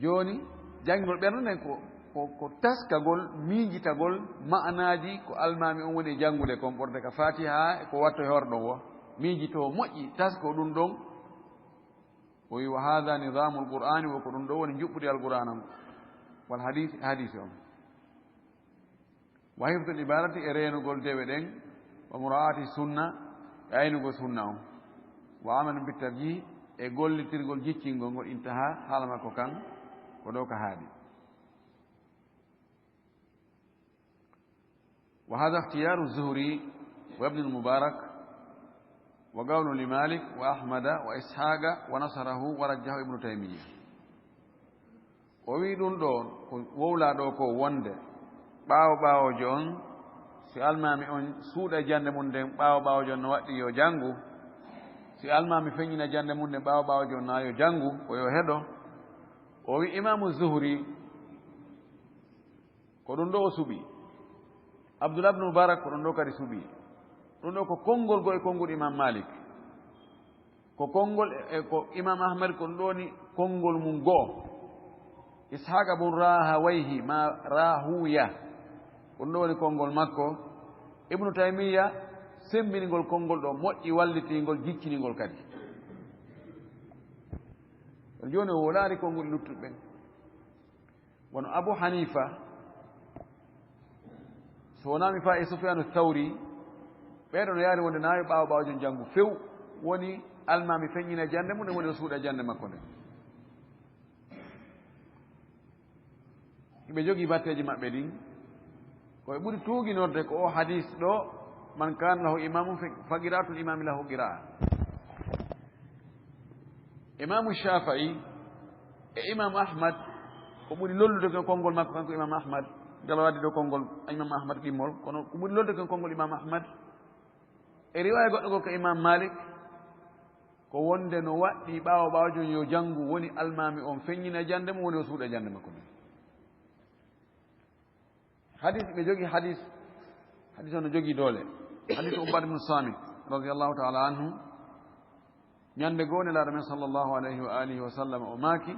Jooni, janngingol ɓernde nden ko, ko, ko taskagol, miijitagol ma'anaaji ko almaami on woni e janngude kon, ɓorde ka Faatiha e ko watto e hoore ɗon wo, miijitoo moƴƴi, taskoo ɗum ɗon. O wi, wa haadha nizaamul Qur'aani, wo ko ɗum ɗo woni njuɓɓudi Alqur'aana on, wal hadiisi, e hadiisi on. Wa hifdul ibaadati, e reenugol dewe ɗen, wa muraa'ati sunna, e aynugol sunna on. Wa amalun bit tarjiih, e gollitirgol jiccingol ngol, intaha, haala makko kan, ko ɗo ka haaɗi. Wa haadha ikhtiyaaru Zuhri wa Ibnul Mubarak wa qawlun li Maalik wa Ahmada wa Ishaaqa wa nasarahu wa rajjahahu Ibnu Taymiyya. O wi ɗum ɗo ko wowlaa ɗo ko wonde ɓaawo ɓaawojo on, si almaami on suuɗa jannde mum nden, ɓaawo ɓaawojo on no waɗɗi yo janngu, si almaami feññina jannde mum nden, ɓaawo ɓaawojo on na yo janngu, ko yo heɗo. O wi Imaamu Zuhri, ko ɗum ɗo o suɓi. Abdullah ibn Mubarak ko ɗum ɗo kadi suɓi. Ɗum ɗo ko konngol goo e konngol Imam Malik. Ko konngol e, e ko Imam Ahmad ko ɗum ɗo woni konngol mum goo. Ishaqa bun Rahawayhi ma Rahuya. Ko ɗum ɗo woni konngol makko. Ibnu Taymiyya sembiningol konngol ɗo, moƴƴi wallitingol, jicciningol kadi. Kono jooni o wolaari konngol luttuɓe ɓen. Wano Abu Hanifa, so wonaa mi fayi e Sufyanu Thawri, ɓeeɗo no yaari wonde na yo ɓaawo ɓaawo jon janngu few, woni almaami feññina jannde mum, woni o suuɗa jannde makko nden. Hiɓe jogii batteeji maɓɓe ɗin. Ko ɓe ɓuri tuuginorde ko o hadis ɗo, "Man kana lahu imamun fa qira'atul imami lahu qira'a." Imamu Shafi'i e Imam Ahmad, ko ɓuri lollude ko konngol makko kanko Imam Ahmad, ngal waɗi ɗo konngol Imam Ahmad ɗimmol, kono ko ɓuri lollude ko konngol Imam Ahmad. E riwaya goɗɗo goo ko Imam Malik, ko wonde no waɗɗi ɓaawo ɓaawo jon yo janngu, woni almaami on feññina jannde mum, woni o suuɗa jannde makko nden. Hadis, ɓe jogii hadis, hadis on no jogii doole. Hadis Ubaada ibn Saamit, radiyallahu ta'ala anhu. Ñande goo Nelaaɗo men, sallallahu alayhi wa alihi wa sallam, o maaki,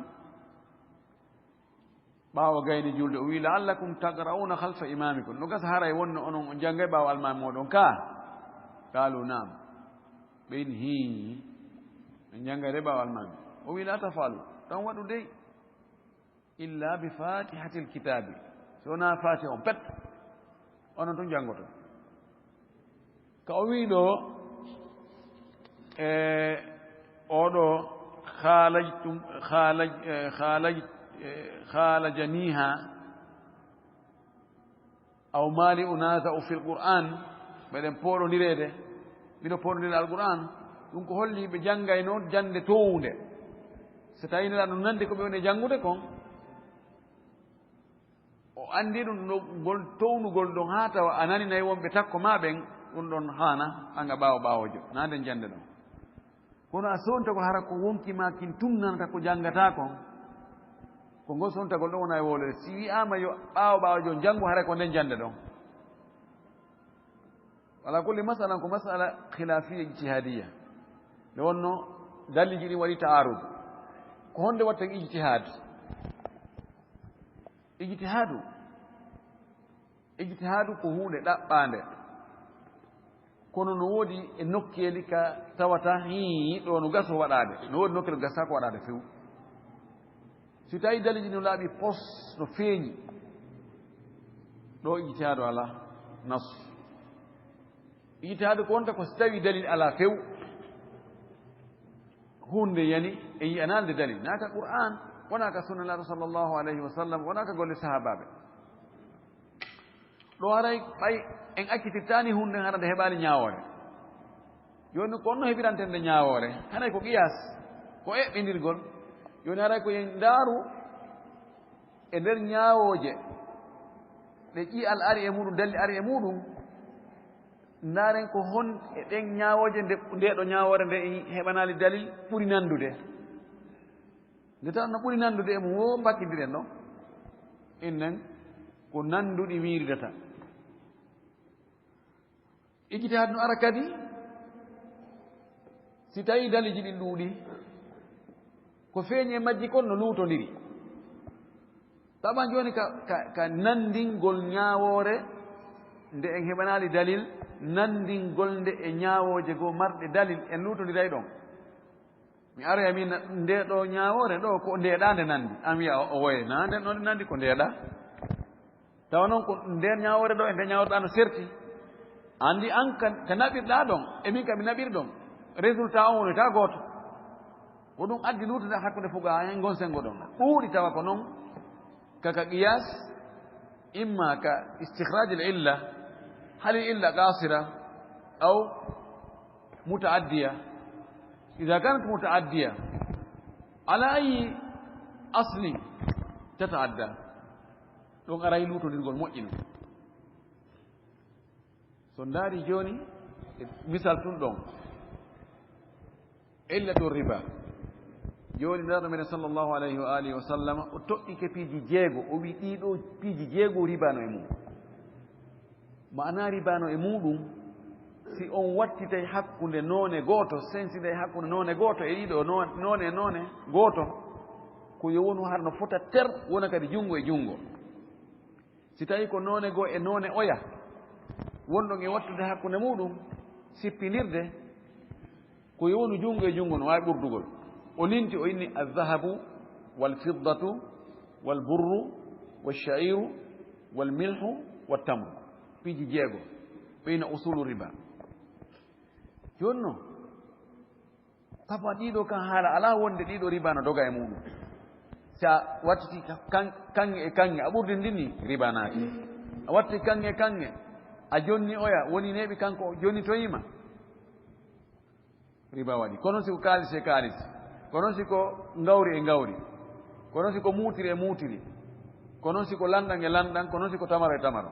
ɓaawo gayni julde, o wi, "La'allakum taqra'una khalfa imamikum." No gasa haray wonno onon on janngay ɓaawo almaami mooɗon ka? Qaalu, "Na'am." Ɓe inni, "Hii, en njannga de ɓaawo almaami." O wi, "Laa taf'alu, tan waɗu dey, illa bi fatihatil kitaabi." So wonaa fatiha on pet, onon tun njanngoto. Ka o wi ɗo, e, oɗo khalajtum, khalaj-, e, khalaj-, e, khalajaniha, aw mali unaza'u fil Qur'an, meɗen pooɗondireede, miɗo pooɗondira Alqur'an, ɗum ko holli ɓe janngayno jannde townde. So tawi nela ɗum nandi ko ɓe woni e janngude kon, o anndi ɗum ɗo, ngol townugol ɗon haa tawa a nani nayi wonɓe takko ma ɓen, ɗum ɗon haana anga ɓaawo ɓaawojo, na nden jannde ɗon. Kono a sontagol hara ko wonki ma kin tun nanata ko janngataa kon, ko ngol sontagol ɗon wona e wolere. Si wi'aama yo ɓaawo ɓaawojo janngu, haray ko nden jannde ɗon. Ala kulli, mas'ala ko mas'ala khilafiyya ijtihadiyya. Nde wonno dalilji ɗin waɗi ta'arud. Ko honde watta ijtihad? Ijtihadu. Ijtihaadu ko huunde ɗaɓɓaande, kono no woodi e nokkeeli ka tawata hii ɗo no gaso waɗaade, no woodi nokkeeli ko gasaako waɗaade few. Si tawi dalilji no laaɓi pos, no feeñi, ɗo ijtihaadu alaa nas. Ijtihaadu ko wonta ko si tawi dalil alaa few, huunde yani e yi'anaalde dalil, naa ka Qur'aan, wonaa ka sunna Nulaaɗo sallallahu alayhi wa sallam, wonaa ka golle sahaabaaɓe. Ɗo haray ɓay en accitirtaani huunde hara nde heɓaali ñaawoore. Jooni ko honno heɓiranten nde ñaawoore? Haray ko qiyaas, ko eɓɓindirgol. Jooni haray ko en ndaaru e nder ñaawooje ɗe ƴi'al ari e muuɗum, dalil ari e muuɗum, ndaaren ko hon e ɗen ñaawooje nde, nde ɗo ñaawoore nde en heɓanaali dalil ɓuri nanndude. Nde taw no ɓuri nanndude e mum, wo mbakkindiren ɗon. Innen ko nannduɗi wiiridata. Ijtihaad no ara kadi, si tawi dalilji ɗin ɗuuɗi, ko feeñi e majji kon no luutondiri. Taban jooni ka, ka, ka nanndingol ñaawoore nde en heɓanaali dalil, nanndingol nde e ñaawooje goo marɗe dalil, en luutondiray ɗon. Mi aroya min nde ɗo ñaawoore ɗo ko ndeeɗaa nde nanndi. An wi'a o, o woye, na nden ɗon nde nanndi ko ndeeɗaa. Tawa noon ko nden ñaawoore ɗo e nden ñaawoore ɗa no serti. Anndi an ka, ka naɓirɗaa ɗon, e min ka mi naɓiri ɗon. Résultat on woni ta gooto. Ko ɗum addi luutude hakkunde fuqahaa en ngon senngo ɗon. Ɗuuɗi tawa ko noon, ka, ka qiyaas, imma ka istikhraaj al illa, hal al illa qasira, aw mutaaddiya. Iza kanat mutaaddiya, ala ayi asli tataadda? Ɗon aray luutondirgol moƴƴino. So ndaari jooni, e misal tun ɗon, illatu riba. Jooni, Nulaaɗo meɗen sallallahu alayhi wa alihi wa sallama, o toɗɗike piiji jeego, o wi ɗii ɗoo piiji jeego riba no e mum. Ma'ana riba no e muuɗum, si on wattitay hakkunde noone gooto, sensiday hakkunde noone gooto e ɗii ɗoo no-, noone e noone gooto, ko yo wonu har no fota ter, wona kadi junngo e junngo. Si tawi ko noone goo e noone oya wonɗon e wattude hakkunde muuɗum, sippindirde, ko yo wonu junngo e junngo no waawi ɓurdugol. O linti, o inni: "Adh-dhahabu wal fiddatu wal burru wash-sha'iru wal milhu wat tamru." Piiji jeego, ɓeyna usulu riba. Jooni non, tawa ɗiɗo kan haala alaa wonde ɗiɗo riba no doga e muuɗum. Si a wattiti kan-, kaŋŋe e kaŋŋe, a ɓurdindini, riba naati. A watti kaŋŋe e kaŋŋe, a jonni oya, woni neeɓi kanko o jonnitoyiima, riba waɗi. Kono si ko kaalisi e kaalisi, kono si ko ngawri e ngawri, kono si ko muutiri e muutiri, kono si ko lanɗan e lanɗan, kono si ko tamaro e tamaro.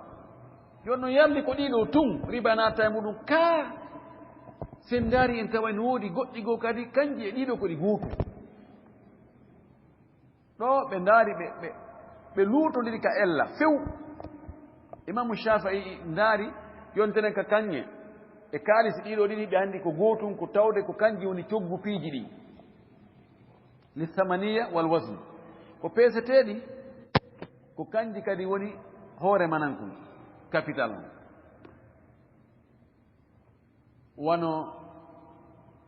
Jooni non yalli ko ɗiɗo tun riba naata e muuɗum. Kaa, si en ndaari en tawa ene woodi goɗɗi goo kadi, kanji e ɗiɗo ko ɗi gootu. Ɗo ɓe ndaari, ɓe, ɓe, ɓe luutondiri ka ella few. Imaamu Shaafi'i ndaari, yontere ka kaŋŋe e kaalisi ɗiɗo ɗiɗi, ɓe anndi ko gootun, ko tawde ko kanji woni coggu piiji ɗi. Lithamaniya wal wazn. Ko peeseteeɗi, ko kanji kadi woni hoore manankun, capital on. Wano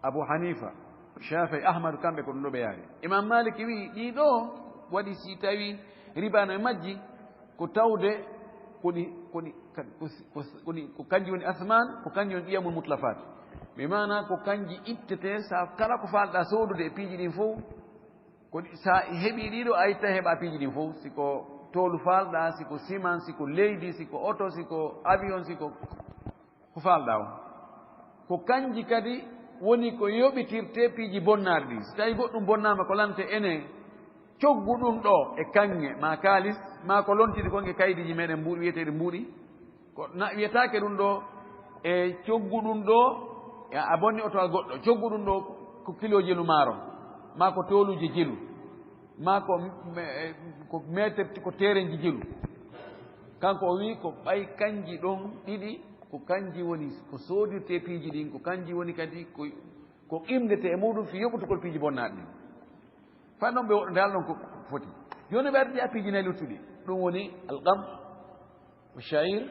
Abu Hanifa, Shafi'i, Ahmad, kamɓe ko ɗum ɗo ɓe yaari. Imam Malik wi ɗii ɗo waɗi si tawi riba no e majji, ko tawde ko ɗi, ko ɗi, ko, ko, ko, ko ɗi, ko kanji woni asman, ko kanji woni qiyamul mutlafat. Ɓe maana ko kanji ittete sa kala ko falɗa sodude e piiji ɗin fof, ko ɗi, sa heɓi ɗii ɗo a itta heɓa piiji ɗin fof, si ko toolu falɗa, si ko siman, si ko leydi, si ko oto, si ko avion, si ko ko falɗa o. Ko kanji kadi woni ko yoɓitirte piiji bonnaaɗi ɗin. Si tawi goɗɗum bonnaama ko lante ene coggu ɗum ɗo e kaŋŋe, ma kaalis, ma ko lontidi kon e kaydiiji meɗen mbuuɗi, wiyeteeɗi mbuuɗi, ko na wiyetaake ɗum ɗo e coggu ɗum ɗo, e a bonni oto a goɗɗo, coggu ɗum ɗo ko kilo jelu maaro, ma ko tooluuje jelu, ma ko me-, ko meeter, ko teerenji jelu. Kanko o wi ko ɓay kanji ɗon ɗiɗi, ko kanji woni ko soodirte piiji ɗin, ko kanji woni kadi ko, ko qimndete e muɗum fi yoɓutugol piiji bonnaaɗi ɗin. Fa non ɓe woɗɗo dal ɗon ko foti. Jooni ɓe arti a piiji nayi luttuɗi. Ɗum woni alqam, o sha'ir,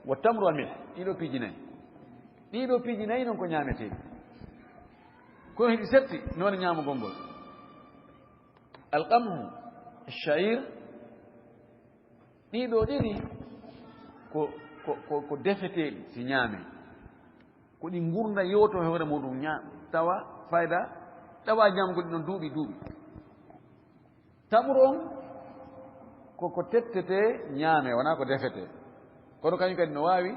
wa tamru wa milh. Ɗiɗo piiji nayi. Ɗiɗo piiji nayi non ko ñaameteeɗi. Kono hiɗi setti noone ñaamugol ngol. Alqamhu, sha'ir, ɗiɗo ɗiɗi ko, ko, ko, ko defeteeɗi si ñaame. Ko ɗi ngurnda yewto e hoore muɗum ñaam, tawa fayda, tawa ñaamgol ɗi non duuɓi, duuɓi. Tamru on ko, ko tettete ñaame, wonaa ko defete. Kono kañum kadi no waawi,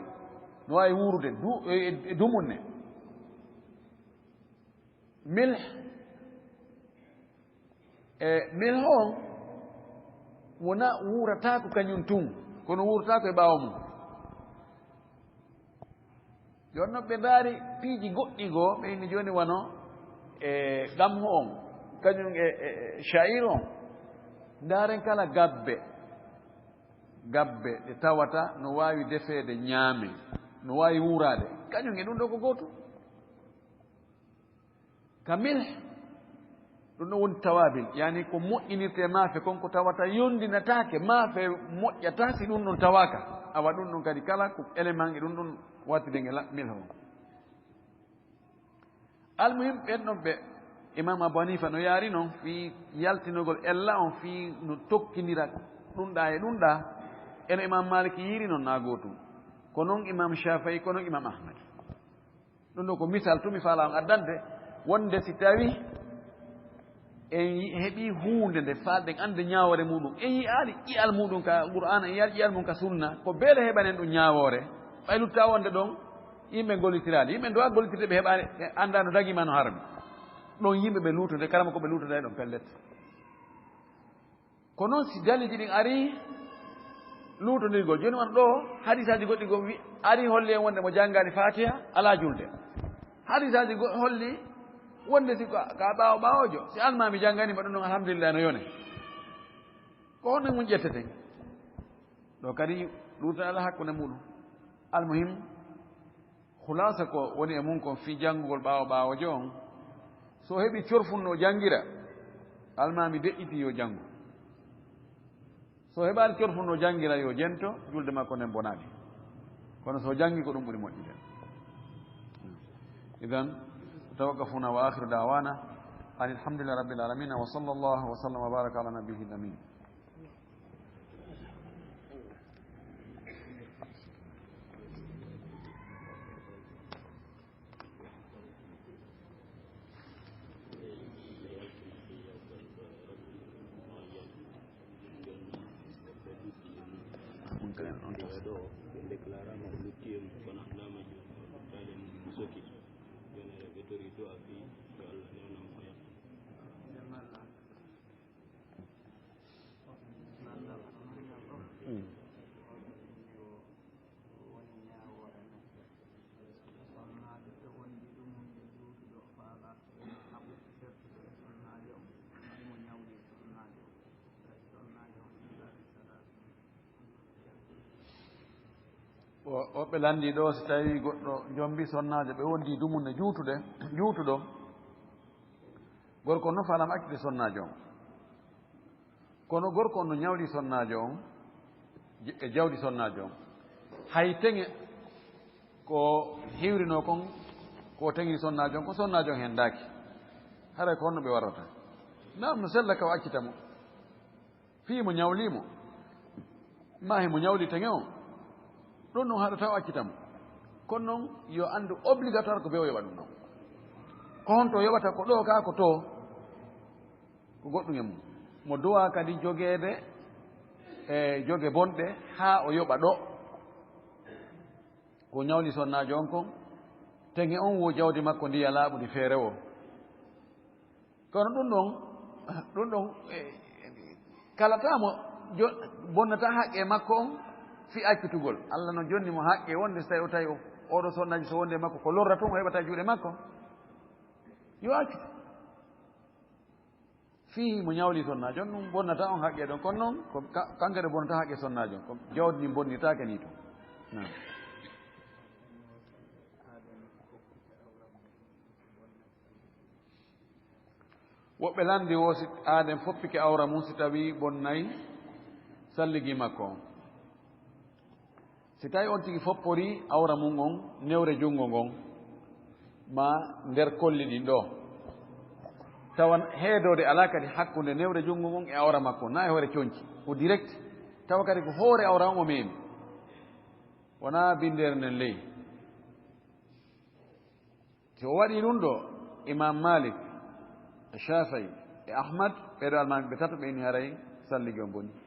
no waawi wuurude du-, e, e, e dumunne. Milh, e milh on wona wuurata ko kañum tun, kono wuurata ko e ɓaawo mum. Jooni non ɓe ndaari piiji goɗɗi goo, ɓe inni jooni wano e ɗamho on, kañum e, e, e sha'ir on. Ndaaren kala gabbe, gabbe ɗe tawata no waawi defeede ñaame, no waawi wuuraade. Kañum e ɗum ɗo ko gootum. Ka milh, ɗum ɗo woni tawabil, yani ko moƴƴinirte maafe kon, ko tawata yondinataake, maafe moƴƴata si ɗum ɗon tawaaka. Awa ɗum ɗon kadi kala ko élément e ɗum ɗon wartiden e la-, milh on. Almuhim, ɓen ɗon ɓe, Imam Abu Hanifa no yaari non fii yaltinogol ella on fii no tokkindira ɗum ɗa e ɗum ɗa, eno Imam Malik yiiri non na gootum. Ko non Imam Shafi'i, ko non Imam Ahmad. Ɗum ɗo ko misal tun mi faala on addande, wonde si tawi en yi-, heɓi huunde nde faalɗen annde ñaawoore muɗum, en yi'aali ƴi'al muɗum ka Qur'aana, en yi'aali ƴi'al mum ka Sunna, ko beele heɓanen ɗum ñaawoore, ɓay lutta wonde ɗon yimɓe gollitiraali. Yimɓe ndowa gollitirde ɓe heɓaali, ɓe annda no dagima no harmi. Ɗon yimɓe ɓe luutonde, karama ko ɓe luutonde ɗon pellet. Ko noon si daliiji ɗin arii luutondirgol. Jooni wano ɗoo, hadiisaaji goɗɗi goo wi-, arii holli en wonde mo janngaani Faatiha alaa julde. Hadiisaaji go-, holli wonde si ko, ka ɓaawo ɓaawoojo, si almaami jannganiima ɗum ɗon, alhamdulillah, no yone. Ko honno mun ƴetteten? Ɗoo kadi luutondiral hakkunde muɗum. Almuhim, Khulaasa ko woni e mum kon fii janngugol ɓaawo ɓaawoojo on, so o heɓii corfunno o janngira, almaami deƴƴitii yo janngu. So o heɓaali corfunno o janngira yo jento, julde makko nden bonaali. Kono so o janngi ko ɗum ɓuri moƴƴude. Idan, tawaqqafuna wa akhiru da'wana anil hamdulillahi rabbil alamin wa sallallahu wa sallam wa baraka ala nabiyil amin. O, woɓɓe lanndii ɗoo, si tawii goɗɗo jombii sonnaajo, ɓe wondii dumunne juutude, juutuɗo, gorko on no faalaa accude sonnaajo on. Kono gorko on no ñawlii sonnaajo on, je-, e jawdi sonnaajo on. Hay teŋe ko hiwrinoo kon Ko o teŋi sonnaajo on, ko sonnaajo on henndaaki. Haray ko honno ɓe warrata? Naam, no sella ka o accita mo. Fii mo ñawlii mo. Maa himo ñawli teŋe on. Ɗun ɗon haɗata o accita mo. Kono non, yo anndu obligatoire ko be o yoɓa ɗun ɗon. Ko honto o yoɓata ko ɗoo kaa ko too? Ko goɗɗun e mun. Mo duwaa kadi jogeede e joge bonɗe haa o yoɓa ɗoo. Ko ñawli sonnaajo on kon, teŋe on wo jawdi makko ndi yalaa ɓuri feere woo. Kono ɗun ɗon, ɗun ɗon, eh, kalataa mo jo-, bonnataa haqqe makko on fii accitugol. Alla no jonni mo haqqe wonde so tawi o tawi o, oo ɗoo sonnaajo so wonde e makko ko lorra tun o heɓata e juuɗe makko, yo accitu. Fii mo ñawli sonnaajo on, ɗun bonnataa on haqqe ɗon. Kono non, ko ka-, kanko kadi bonnataa haqqe sonnaajo on. Ko jawdi ndin bonnitaake nii tun. Naam. Woɓɓe lanndi wo si aaden foppike awra mun si tawii bonnay salligi makko on. Si tawii on tigi fopporii awra mun on newre junngo ngon, maa nder kolli ɗin ɗoo, tawa heedoode alaa kadi hakkunde newre junngo ngon e awra makko, naa e hoore conci, ko direct, tawa kadi ko hoore awra on o meemi, wonaa binndeere nden ley. Si o waɗii ɗun ɗoo, Imaam Maalik, e Shaafi'i, e Ahmad, ɓee ɗoo almaami ɓe tato ɓe inni haray salligi on bonii.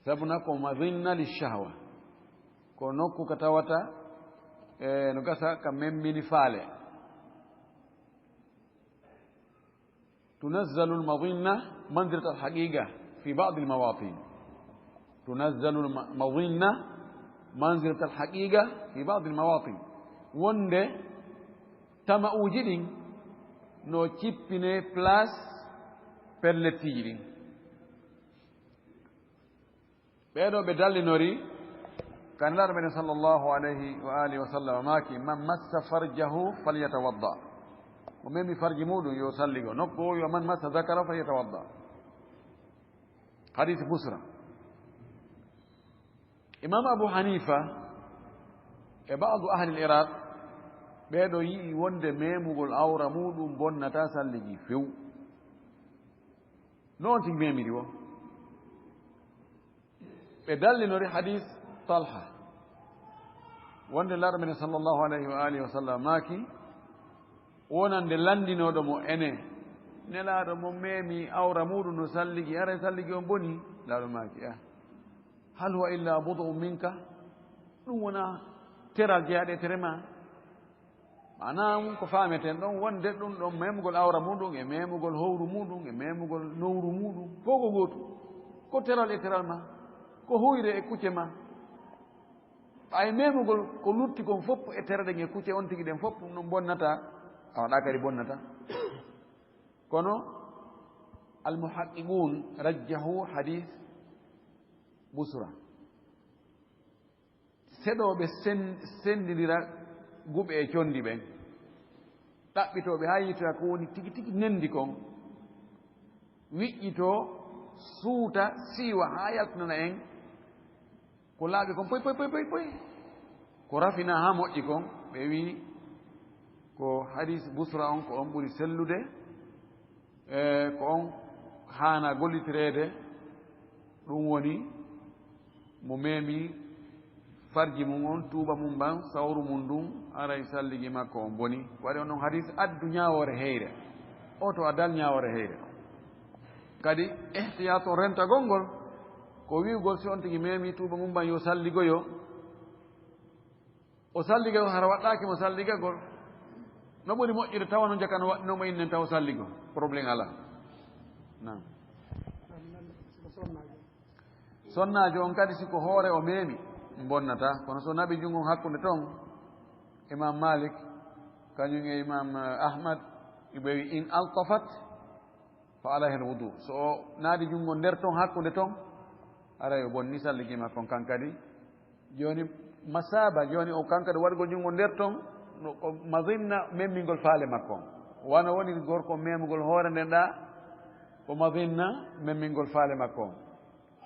Sabuna ko madinna li shahwa. Ko nokku ka tawata, e, no gasa ka memmini faale. تنزل المظنة منزلة الحقيقة في بعض المواطن. تنزل المظنة منزلة الحقيقة في بعض المواطن. Wonde tama'uuji ɗin no cippinee place pellettiiji ɗin. Ɓee ɗoo ɓe dallinori, ka Nelaaɗo meɗen sallallahu alayhi wa alihi wa sallam maaki, "Man massa farjahu falyatawadda." Mo memi farji muɗum yo salligo. Nokku o yo, "Man massa zakara falyatawadda." Hadith Busra. Imam Abu Hanifa e ba'du ahli al-Iraq, ɓee ɗoo yi'i wonde memugol awra muɗum bonnata salligi few. No on tigi memiri wo? Ɓe dallinori hadis Talha, wonde Nelaaɗo men sallallahu alayhi wa alihi wa sallam maaki, wonande lanndinooɗo mo ene, Nelaaɗo mo memi awra muɗum no salligi, aray salligi on boni? Nelaaɗo maaki, "Ah, hal huwa illa bud'un minka?" Ɗum wona teral jeyaaɗo e tere ma? Maanaam ko faameten ɗon wonde ɗum ɗon memugol awra muɗum e memugol howru muɗum e memugol nowru muɗum, fof ko gootum. Ko teral e teral ma, ko huyre e kucce ma. Ɓay memugol ko lutti kon fof e tere ɗen e kucce on tigi ɗen fof, ɗum ɗon bonnata, a waɗa kadi bonnata. Kono almuhaqqiqun rajjahu hadith Busra. Seɗooɓe sen-, senndindira guɓe e conndi ɓen, ɗaɓɓitooɓe haa yiitoya ko woni tigi tigi nenndi kon, wiƴƴitoo, suuta, siiwa haa yaltinana en ko laaɓi kon poy, poy, poy, poy, poy. Ko rafina haa moƴƴi kon, ɓe wi'i ko hadis Busra on ko on ɓuri sellude. E ko on haana gollitireede, ɗum woni mo memi farji mum on, tuuba mum ban, sawru mum ndun, aray salligi makko on boni. Waɗi on ɗon hadis addu ñaawoore heyre. O to a dal ñaawoore heyre. Kadi ihtiyat on rentagol ngol, ko wi'ugol si on tigi memi tuuba mum ban yo salligoyo. O salliga, hara waɗɗaaki mo salligagol. No ɓuri moƴƴude tawa no jaka no waɗɗinoo mo innen taw o salligo. Problème alaa. Naam. Sonnaajo on kadi, si ko hoore o meemi, bonnata. Kono so naɓi junngo hakkunde ton, Imam Malik, kañum e Imam, eh, Ahmad, ɓe wi in altafat, fa alayhi alwudu. So o naadi junngo nder ton, hakkunde ton, aray o bonni salligi makko on kan kadi. Jooni masaba, jooni o kan kadi waɗugol junngo nder ton, no o mazinna memmingol faale makko on. Wano woni gorko memugol hoore nden ɗa, o mazinna memmingol faale makko on.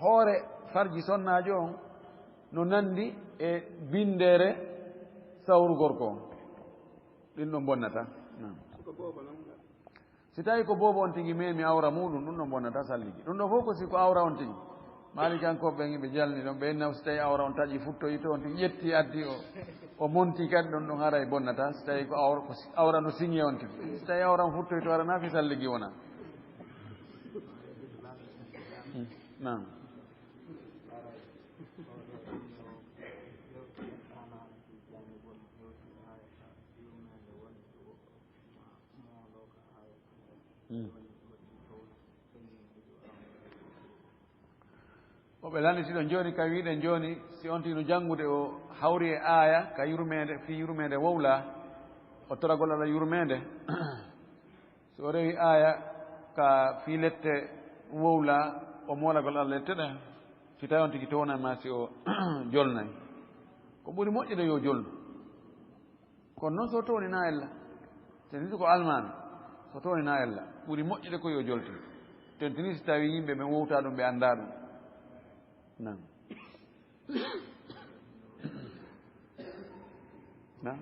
Hoore farji sonnaajo on no nandi e binndere Sawru gorko on, ɗin ɗon bonnata. Naam. Si tawi ko boobo on tigi memi awra muɗum, ɗum ɗon bonnata salligi. Ɗum ɗo fof ko si ko awra on tigi. Malikankoɓe ɓen ɓe jalni ɗon, ɓe naw si tawi awra on taƴi futtoyi to on tigi ƴetti addi o, o monti kadi ɗon ɗon haray bonnata, si tawi ko awra, ko si-, awra no siŋe on tigi. Si tawi awra on futtoyi to haray na fi salligi wona. Hmm. Naam. Hmm. O ɓe lannitiɗon jooni ka wiɗen jooni, si on tigi no janngude o hawri e aaya ka yurmeende, fii yurmeende wowla, o toragol Alla yurmeende. So o rewi aaya ka fii lette wowla, o moolagol Alla lette ɗen, si tawi on tigi townay ma si o jolnay. Ko ɓuri moƴƴude yo jolnu. Kono noon so towni na ella, tentini ko almaami, so towni na ella, ɓuri moƴƴude ko yo joltin. Tentini si tawi yimɓe ɓen wowta ɗum, ɓe annda ɗum. Naam. Naam.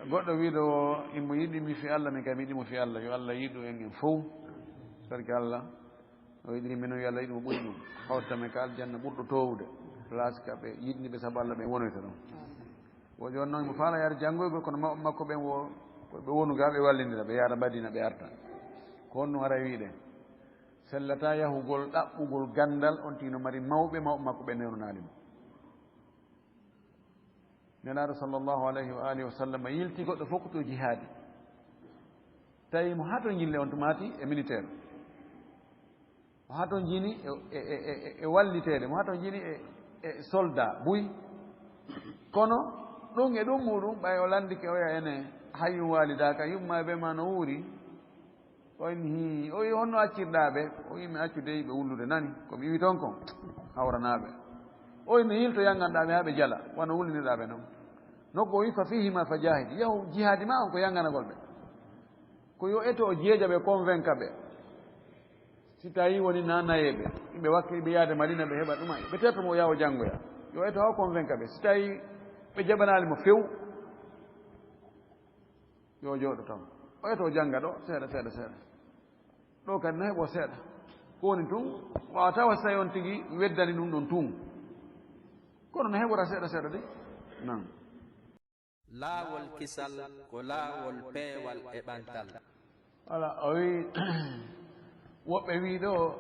Goɗɗo wiiɗo o, imo yiɗi mi fi Allah, min kam mi yiɗi mo fi Allah. Yo Allah yiɗu en en fow. Sarki Allah, o yiɗiri min, yo Allah yiɗu mo ɓuri ɗum. Hawta men ka aljanna ɓurɗo toowude. Place ka ɓe yiɗni ɓe sabu Allah ɓen wonoyta ɗon. Wo jooni noon, imo faala yaade janngoygol, kono mawɓe makko ɓen wo, ko ɓe wonu ga, ɓe wallindira, ɓe yaada Madina, ɓe arta. Ko honɗum haray wiide? Sellata yahugol, ɗaɓɓugol ganndal, on tigi no mari mawɓe, mawɓe makko ɓen newnonaali mo. Nelaaɗo sallallahu alayhi wa alihi wa sallam yilti goɗɗo fof ko to jihaadi. Tawi mo hato njille on tumaati e militaire. Mo hato njini e, e, e, e, e walliteede. Mo hato njini e, e soldat buy. Kono ɗum e ɗum muɗum, ɓay o lanndike oya ene hayyum waalidaaka, yumma e ɓe ma no wuuri. O inni, hii, o wi, honno accirɗaa ɓe? O wi, mi accu dey ɓe wullude nani, ko mi iwi ton kon, hawranaa ɓe. O inni, yilto yannganɗaa ɓe haa ɓe jala, wano wullinirɗaa ɓe non. Nokku o wi, fa fihima fa jahid, yahu jihaadi ma on ko yannganagol ɓe. Ko yo eto o jeeja ɓe, convainca ɓe. Si tawi woni na nayeeɓe, yimɓe wakkili ɓe yaade Madina ɓe heɓa ɗuma, ɓe terto mo o yaha o janngoya. Yo eto haa o convainca ɓe. Si tawi ɓe jaɓanaali mo few, yo jooɗo toon. O eto o jannga ɗo, seeɗa, seeɗa, seeɗa. Ɗo kadi no heɓo seeɗa. Ko woni tun, wawa tawa so tawi on tigi weddani ɗum ɗon tun. Kono no heɓora seeɗa, seeɗa de. Nan. Laawol kisal ko laawol peewal e ɓantal. Voilà, o wi, woɓɓe wi ɗo,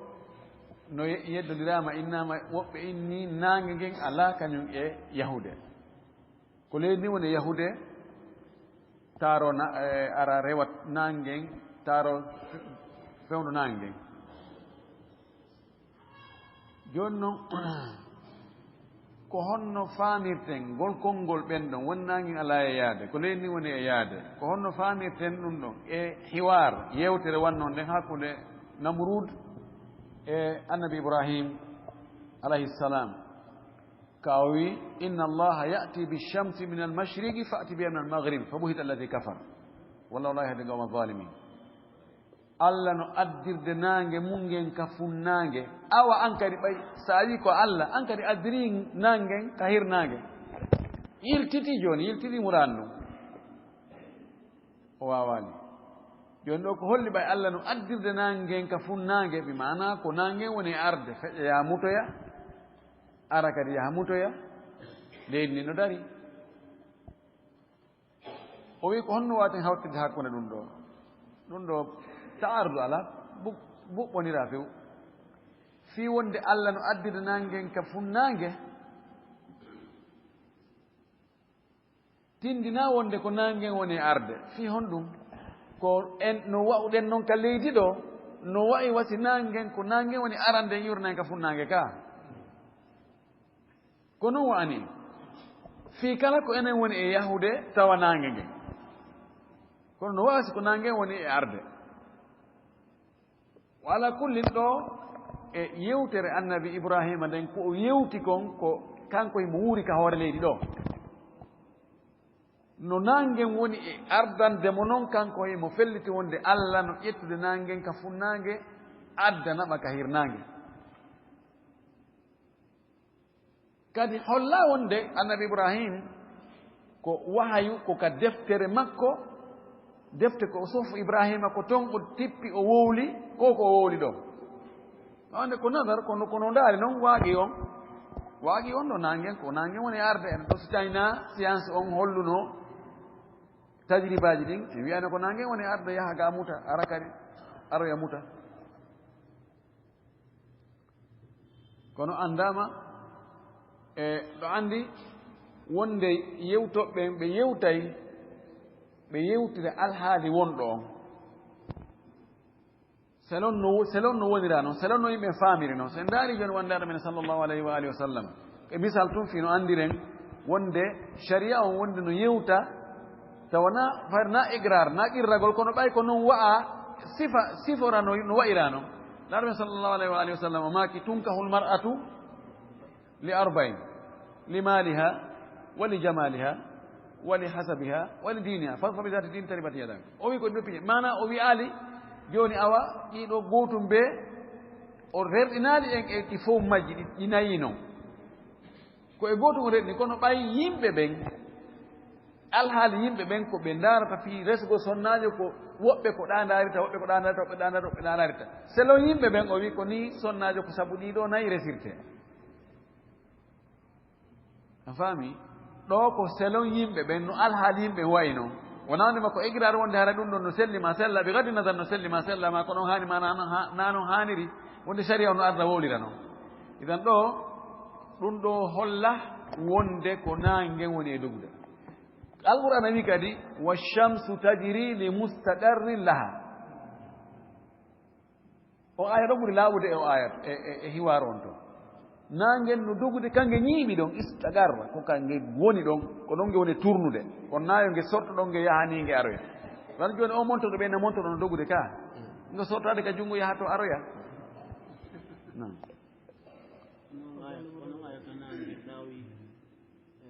no ye-, yeddondiraama, innaama, woɓɓe inni naange ngen alaa kañum e yahude. Ko leydi ndi woni yahude, taaro na-, e, ara rewat naange ngen, taaro fe-, fewndo naange ngen. Jooni noon, ko honno faamirten ngol konngol ɓen ɗon, woni naange ngen alaa e yaade, ko leydi ndi woni e yaade? Ko honno faamirten ɗum ɗon e hiwaar, yeewtere wannoon nden hakkunde Namruud e Annabi Ibrahim alayhi salam? Ka o wi, "Inna Allaha ya'ti bi shamsi min al-mashriqi fa'ti biha min al-maghrib, fa buhita alladhi kafar. Wallahu la yahdi al-qawma adh-dhalimin." Allah no addirde naange mum ngen ka funnaange. Awa an kadi ɓay, so a wi ko Allah, an kadi addiri naange ngen ka hirnaange. Yiltiti jooni, yiltiti muraadu ndun. O waawaali. Jooni ɗo ko holli ɓay Allah no addirde naange ngen ka funnaange, bi maana ko naange ngen woni e arde, feƴƴa yaha mutoya, ara kadi yaha mutoya, leydi ndi no dari. O wi ko honno waawaten hawtirde hakkunde ɗum ɗo? Ɗum ɗo taarud alaa, bu-, buɓɓondiraa few. Fii wonde Allah no addirde naange ngen ka funnaange, tindinaa wonde ko naange ngen woni e arde. Fii honɗum? Ko en no wa'uɗen non ka leydi ɗo, no wa'i wa si naange ngen, ko naange ngen woni arande en yurna en ka funnaange ka. Ko non wa'ani en. Fii kala ko enen woni e yahude tawa naange ngen. Kono no wa'a si ko naange ngen woni e arde. Wa ala kullin ɗo e yewtere Annabi Ibrahima nden, ko o yewti kon, ko kanko himo wuuri ka hoore leydi ɗo. No naangen woni e ardande mo non, kanko himo felliti wonde Alla no ƴettude naangen ka funnaange, adda naɓa ka hirnaange. Kadi holla wonde Annabi Ibrahim ko wahayu, ko ka deftere makko, defte ko Suhufu Ibrahima, ko ton o tippi, o wowli, ko ko o wowli ɗo. Wonde ko nadar, kono, kono ndaari non waaqi'u on. Waaqi'u on ɗo naangen, ko naangen woni arde en. Ɗo si tawi na science on holluno tajribaaji ɗin, si wiyano ko naangen woni arde, yaha ga muta, ara kadi, aroya muta. Kono anndaama, e ɗo anndi wonde yewtoɓe ɓe yewtay, ɓe yewtira alhaali wonɗo on. Selon no wo-, selon no wonira noon, selon no yimɓe faamiri noon. So en ndaari jooni wonde Aɗa men sallallahu alayhi wa alihi wa sallam, e misal tun fii no anndiren wonde sharia on wonde no yewta, tawa na, fayde na iqrar, na qirragol, kono ɓay ko noon wa'a sifa, sifora no, no wa'ira noon. Aɗa men sallallahu alayhi wa alihi wa sallam o maaki, "Tunkahul mar'atu li arba'in, li maliha, wa li jamaliha, wa li hasabiha, wa li diniha, fadfa bi zati din taribat yadak." O wi ko ɗum piye. Maana o wi'aali jooni awa ɗiɗo gootum ɓe, o rerɗinaali en e ɗi fof majji, ɗi, ɗi nayi noon. Ko e gootum o rerɗini, kono ɓay yimɓe ɓen, alhaali yimɓe ɓen ko ɓe ndaarata fii resgol sonnaajo, ko woɓɓe ko ɗa ndaarita, woɓɓe ko ɗa ndaarita, woɓɓe ɗa ndaarita, woɓɓe ɗa ndaarita. Selon yimɓe ɓen, o wi ko ni sonnaajo ko sabu ɗiɗo nayi resirte. A faami? Ɗo ko selon yimɓe ɓen, no alhaali yimɓe wayi non. Wonaa wonde ma ko iqrar wonde hara ɗum ɗon no selli ma sella, bi gaddi nazar no selli ma sella ma, ko ɗon haani ma, na non ha-, na non haaniri, wonde sharia on no arda wowlira non. Idan ɗo, ɗum ɗo holla wonde ko naange ngen woni e dogude. Alqur'aana wi kadi, "Wa shamsu tajri li mustaqarrin laha." O aaya ɗo ɓuri laaɓude e o aaya, e, e, e hiwaaru on to. Naange no dogude, kange ñiiɓi ɗon, istaqarra, ko kange woni ɗon, ko ɗon nge woni turnude. Kono na yo nge sorto ɗon, nge yaha ni nge aroya. Tan jooni o montor ɗo ɓe na montor no dogude ka. Ngo sortaade ka junngo yaha to aroya. Naam. Onon aya, onon aya ka naange laawi, e,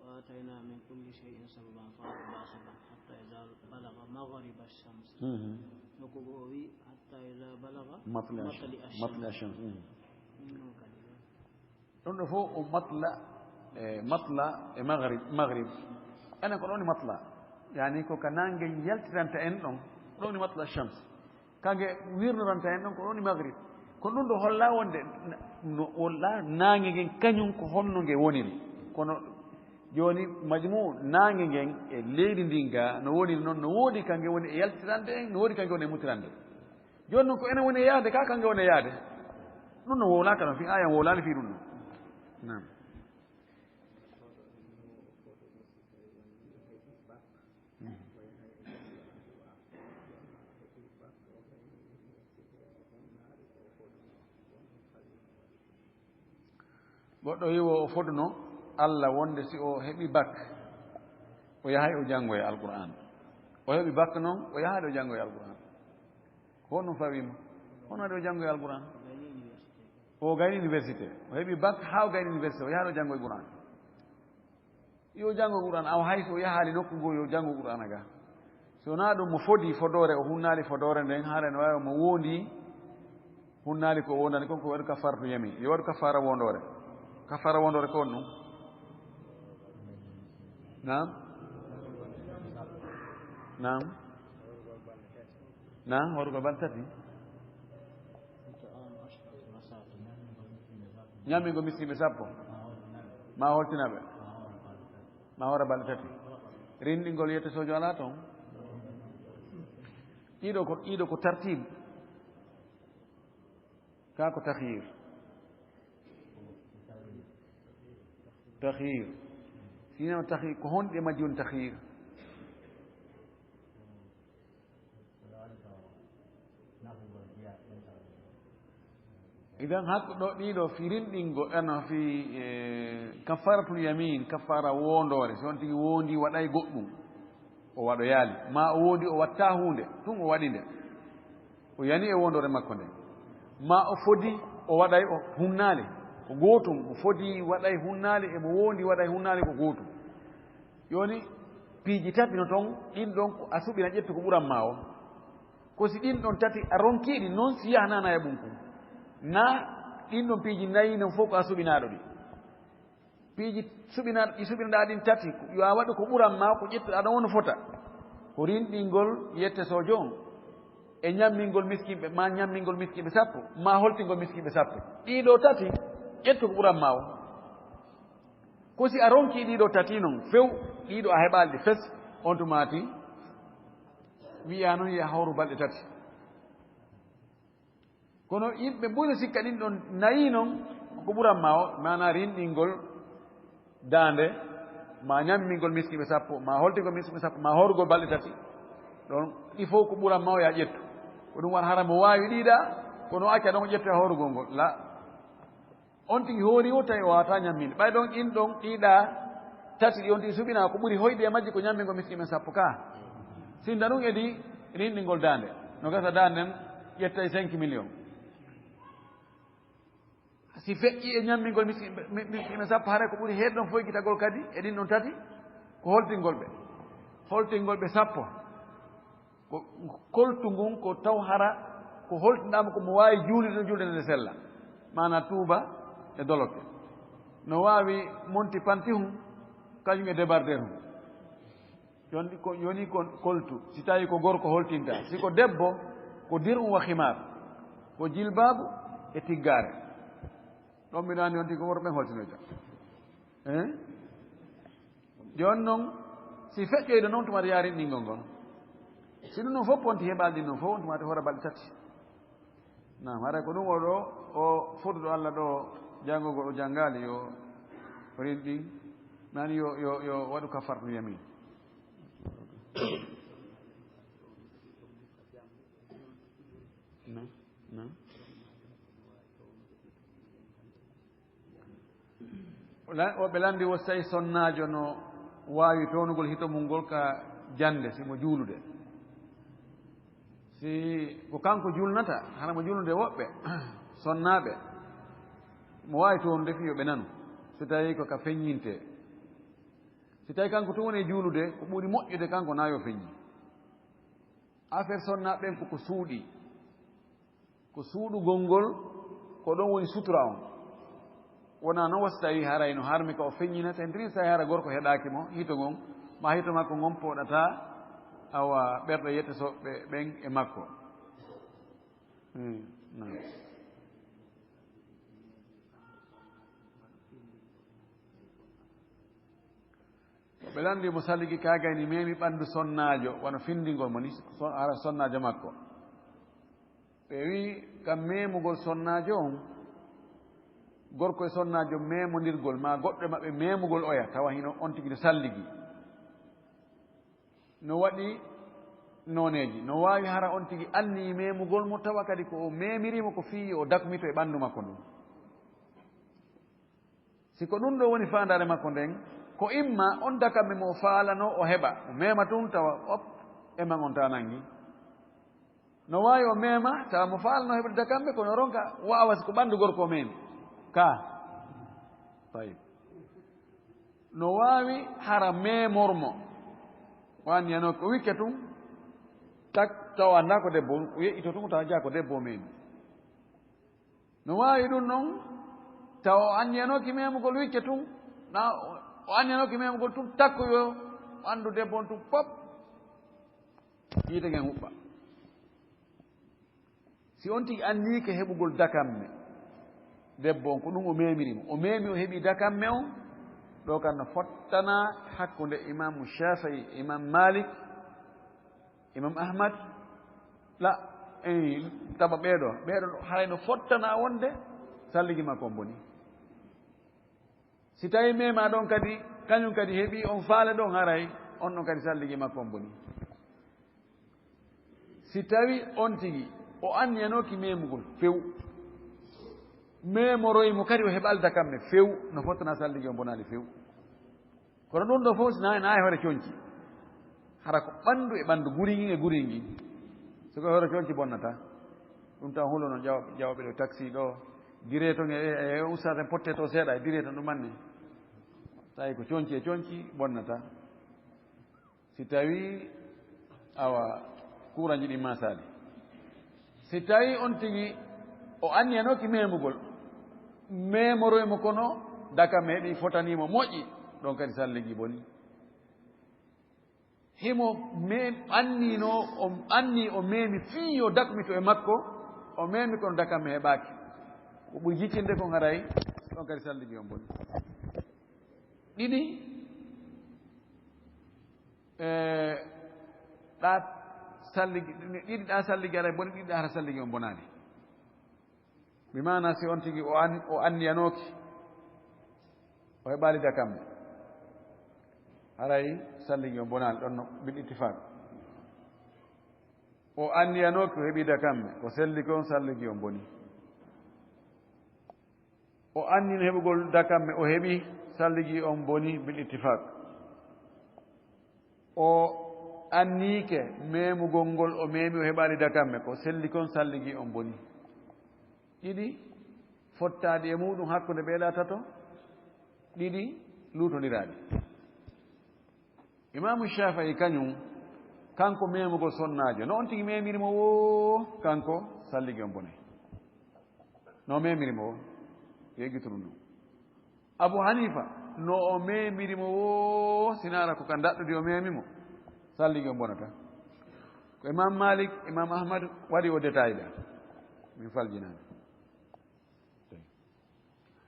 وآتينا من كل شيء سببا فأتبع سببا حتى إذا بلغ مغرب الشمس. Mhm. Nokku goo o wi, "حتى إذا بلغ مطلع الشمس." مطلع الشمس. Mhm. Ɗum noon kadi. Ɗum ɗo fof o matla, e matla e maghrib, maghrib. Enen ko ɗon woni matla. Yani ko ka naange yaltiranta en ɗon. Ɗon woni matla shams. Kange wirnoranta en ɗon ko ɗon woni maghrib. Ko ɗum ɗo holla wonde na-, no, walla naange ngen kañum ko honno nge woniri. Kono jooni majmu naange ngen e leydi ndin ga no woniri noon, no woodi kange woni e yaltirande en, no woodi kange woni e mutirande. Jooni noon ko enen woni e yahde ka, kange woni e yahde. Ɗum no wowlaaka noon, fii aayan wowlaali fii ɗum ɗo. Naam. Goɗɗo wi'o o foduno Alla wonde si o heɓi bak, o yahay o janngoya Alqur'aan. O heɓi bak noon, o yahaade o janngoya Alqur'aan. Ko honɗum fawii mo? Hono waɗi o janngoya Alqur'aan? O gayni université. O heɓi bak haa o gayni université. O yahaade o janngoya Qur'aan. Yo janngo Qur'aan, awa hay so o yahaali nokku goo, yo janngo Qur'aana ga. So wonaa ɗum, mo fodi fodoore, o hunnaali fodoore nden, hara ene waawi mo wondi, hunnaali ko o wondani kon, ko waɗu kafaaratu yamin. Yo waɗu kafaara wondoore. Kafaara wondoore ko honɗum? Naam? Naam? Naam, horugol balɗe tati. Ñaamingol miskiinɓe sappo. Ma holtinaɓe. Ma hora balɗe tati. Rinɗingol yette sojo alaa toon. Ɗiɗo ko, ɗiɗo ko tartib. Ka ko takhir. Takhir. Sinama takhir, ko honɗi e majji woni takhir? Idan hakko ɗo ɗiɗo fi rinɗingo, ano fi, eh, kafaratul yamin, kafara wondoore, si on tigi wondi waɗay goɗɗum, o waɗoyaali, ma o wondi o watta huunde, tun o waɗi nde. O yani e wondoore makko nde. Ma o fodi, o waɗay o hunnaali, ko gootum, o fodi waɗay hunnaali, e mo wondi waɗay hunnaali ko gootum. Jooni, Piiji tati no toon, ɗin ɗon ko a suɓina ƴettu ko ɓuran maa o. Ko si ɗin ɗon tati a ronkiiɗi noon, si yahnana e ɓunku. Na ɗin ɗon piiji nayi non fof ko a suɓinaaɗo ɗi. Piiji suɓinaaɗo, ɗi suɓinaɗaa ɗin tati, yo a waɗu ko ɓuran maa, ko ƴettuɗaa ɗon won fota. Ko rinɗingol yette sojo on, e ñammingol miskinɓe, ma ñammingol miskinɓe sappo, ma holtingol miskinɓe sappo. Ɗii ɗoo tati, ƴettu ko ɓuran maa o. Ko si a ronkii ɗii ɗoo tati non, few, ɗii ɗoo a heɓaali ɗi fes, on tumaati, wiyaa non yo a hawru balɗe tati. Kono yimɓe ɓuri sikka ɗin ɗon nayi non, ko ɓuran maa o, maanaa rinɗingol daande, ma ñammingol miskinɓe sappo, ma holtingol miskinɓe sappo, ma horgol balɗe tati. Ɗon, ɗi fof ko ɓuran maa o, yo a ƴettu. Ko ɗum wara hara mo waawi ɗii ɗaa, kono o acca ɗon o ƴetta horugol ngol. La. On tigi hoori o tawi o waawataa ñamminde. Ɓay ɗon ɗin ɗon ɗii ɗaa tati ɗi on tigi suɓinaa, ko ɓuri hoyde e majji ko ñammingol miskinɓe sappo ka. Sinda ɗum edi rinɗingol daande. No gasa daande nden ƴettay cinq millions. Si feƴƴi e ñammingol miskinɓe, mi-, miskinɓe sappo, haray ko ɓuri heed ɗon foygitagol kadi e ɗin ɗon tati, ko holtingol ɓe. Holtingol ɓe sappo. Ko koltu ngun ko taw hara ko holtinɗaama ko mo waawi juulde ɗon juulde nde sella. Maanaa tuuba e doloke. No waawi monti panti hun, kañum e débardeur hun. Yoni ko, yoni ko koltu, si tawi ko gorko holtinta. Si ko debbo, ko dir'un wa khimaar. Ko jilbaabu e tiggaare. Ɗon mbiɗa anndi on tigi ko worɓe ɓen holtinoyta. Hein? Jooni non, si feƴƴoyde non, tuma yaarin ɗingol ngol. Si ɗum non fof ponti heɓaali ɗin non fof, on tuma hoora balɗe tati. Naam, haray ko ɗum o ɗo, o fotuɗo Allah ɗo, janngugol o janngaali yo rinɗin, nani yo, yo, yo waɗu kafartu yamin. Naam, naam. O la-, o ɓe lanndi wo si tawi sonnaajo no waawi townugol hito mum ngol ka jannde, si mo juulude. Si ko kanko juulnata, hara mo juulnude woɓɓe, sonnaaɓe, mo waawi townude fii yo ɓe nanu. Si tawi ko ka feññinte. Si tawi kanko tun woni e juulude, ko ɓuri moƴƴude kanko na yo feññi. Affaire sonnaaɓe ɓen ko ko suuɗi. Ko suuɗugol ngol, ko ɗon woni sutura on. Wonaa noon wasi tawi haray no harmi ka o feññina, tentiri si tawi hara gorko heɗaaki mo, hito ngon, ma hito makko ngon pooɗataa, awa ɓerɗe yettotoɓe ɓen e makko. Hmm, naam. Ko ɓe lanndi mo salligi kaagay ni meemi ɓanndu sonnaajo, wano findingol mo ni, so-, hara sonnaajo makko. Ɓe wi'i, kam meemugol sonnaajo on, gorko e sonnaajo meemondirgol, maa goɗɗo e maɓɓe meemugol oya, tawa hino on tigi no salligi. No waɗi nooneeji. No waawi hara on tigi anniyii meemugol mo, tawa kadi ko o meemirii mo ko fii o dakmito e ɓanndu makko ndun. Si ko ɗum ɗo woni faandaare makko nden, ko imma on dakamme mo o faalanoo o heɓa, o meema tun tawa op, e man on taa nangi. No waawi o meema, tawa mo faalanoo heɓude dakamme, kono ronka waawa si ko ɓanndu gorko o meemi. Ka. Tayyib. No waawi hara meemor mo. O anniyanoo ko wikke tun, tak, tawa anndaa ko debbo, o yeƴƴito tun, tawa jaa ko debbo o meemi. No waawi ɗum non, tawa o anniyanooki meemugol wikke tun, na o, o anniyanooki meemugol tun, takko yo ɓanndu debbo on tun pop, yiite ngen huɓɓa. Si on tigi anniike heɓugol dakamme, debbo on ko ɗum o meemiri mo. O meemi, o heɓi dakamme on, ɗo kan no fottana hakkunde Imaamu Shaafi'i e Imaam Maalik, Imam Ahmad, la, eh, taba ɓeeɗo, ɓeeɗo haray no fottana wonde salligi makko on boni. Si tawi mema ɗon kadi, kañum kadi heɓi on faale ɗon haray, on ɗon kadi salligi makko on boni. Si tawi on tigi, o anniyanooki memugol few, memoroy mo kadi o heɓa alda kamɓe few, no fottana salligi on bonaali few. Kono ɗum ɗo fof si nayi, nayi hoore conci. Hara ko ɓanndu e ɓanndu, guringin e guringin. So ko hoore conci bonnata. Ɗum tan hulo no jaw-, jawɓe ɗo taxi ɗo. Dire ton e, e, e ustaas en potte to seeɗa, e dire ton ɗum anni. Tawi ko conci e conci bonnata. Si tawi awa kuranji ɗi masaali, si tawi on tigi o anniyanooki memugol, memoroy mo kono dakam heɓi fotaniimo moƴƴi, ɗon kadi salligi boni. Himo mem-, annino, o anni o memi fii yo dakmito e makko, o memi kono dakam heɓaaki. Ko ɓuri jiccinde kon haray, ɗon kadi salligi on boni. Ɗiɗi, e, ɗa salligi, ɗiɗi ɗa salligi aray boni, ɗiɗi ɗa hara salligi on bonaani. Bi maana si on tigi o an-, o anniyanooki, o heɓaali dakamme, haray salligi on bonaali ɗon no bil ittifaq. O anniyanooki, o heɓi dakamme, ko selli kon, salligi on boni. O annino heɓugol dakamme, o heɓi, salligi on boni bil ittifaq. O anniike memugol ngol, o memi, o heɓaali dakamme, ko selli kon, salligi on boni. Ɗiɗi fottaɗi e muɗum hakkunde ɓeeɗa tato, ɗiɗi luutondiraaɗi. Imaamu Shaafi'i kañum, kanko memugol sonnaajo, no on tigi memiri mo woo, kanko salligi on boni. No memiri mo woo, yeggituru ndu. Abu Hanifa, no o memiri mo woo, sinaara ko ka ndaɗɗudi o memi mo, salligi on bonata. Ko Imam Malik, Imam Ahmad waɗi o détail ɗa. Min faljinaani.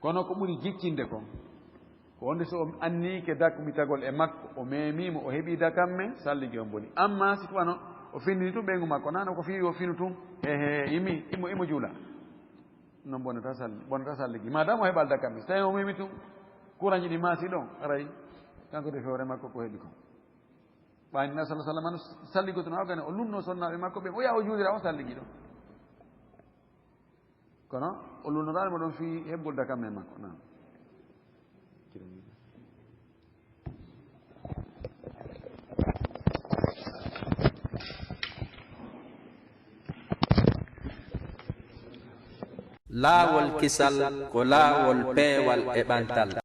Kono ko ɓuri jiccinde kon, ko wonde so o anniike dakmitagol e makko, o memi mo, o heɓi dakamme, salligi on boni. Amma si ko wano o findini tun ɓeyngu makko, nano ko fii o finu tun, he, he, imi, imo, imo juula. Non bonata salli, bonata salligi. Madama o heɓal dakamme, so tawi o memi tun, kuranji ɗi maasi ɗon, aray, kanko de fewre makko ko heɓi kon. Ɓaani na sallallahu alaihi wasallam salligo tun, hawgane o lunno sonnaaɓe makko ɓen, o yaha o juulira, o salligi ɗon. Kono o lunnoraani mo ɗon fii heɓgol dakamme makko. Naam. Laawol kisal ko laawol peewal e ɓantal.